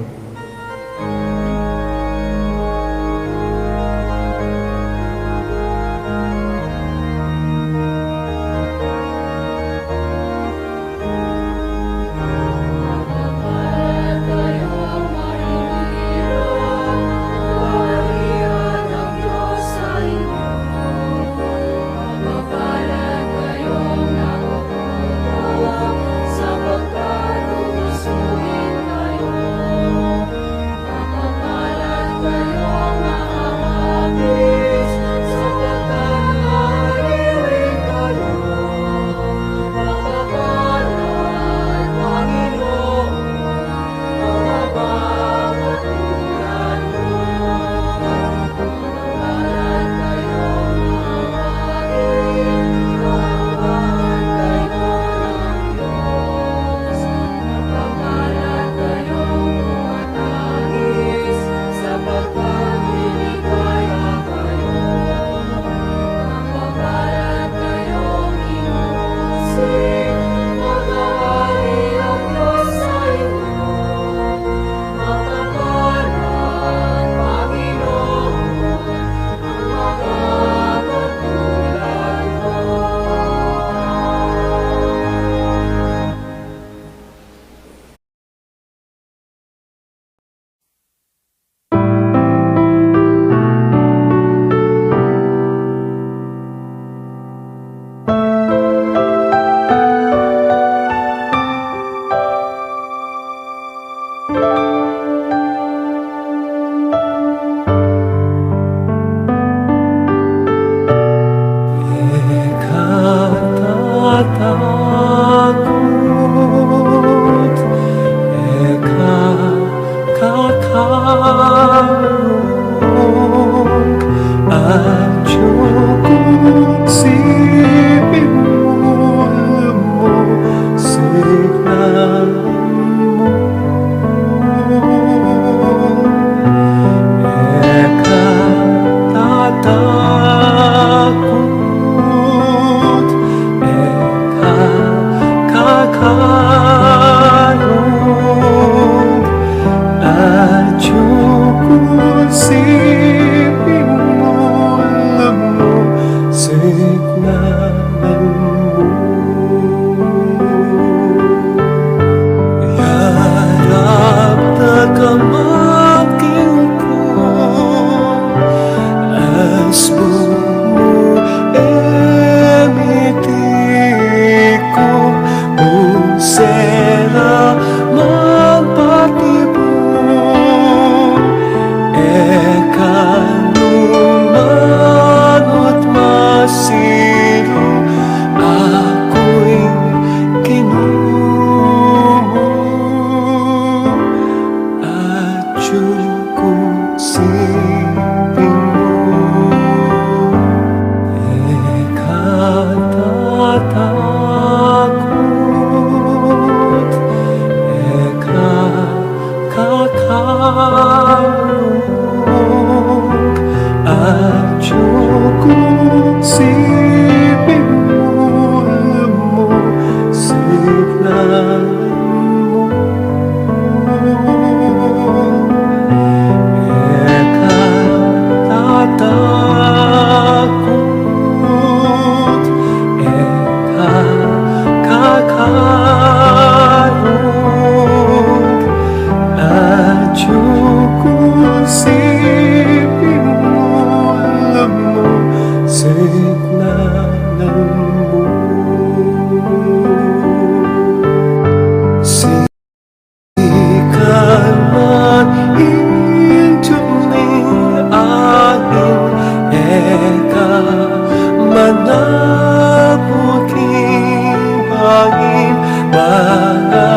Atiu ku siping mu, siknan mu. E ka tatakut, e ka kakalung, atiu ku siping mu, siknan mu. Yarap na ka man king ku, asbun mu e miti ku, nung sera man patibun, e ka nu manut masilu, aku ing Ginu mu, atiu ku siping mu. E ka tatakut, e ka kakalung, atiu ku siping mu, siknan mu. E ka tatakut, e ka kakalung, atiu ku siping mu, siknan mu. Sikan man ing juming angin, e ka manabuk king bangin, banga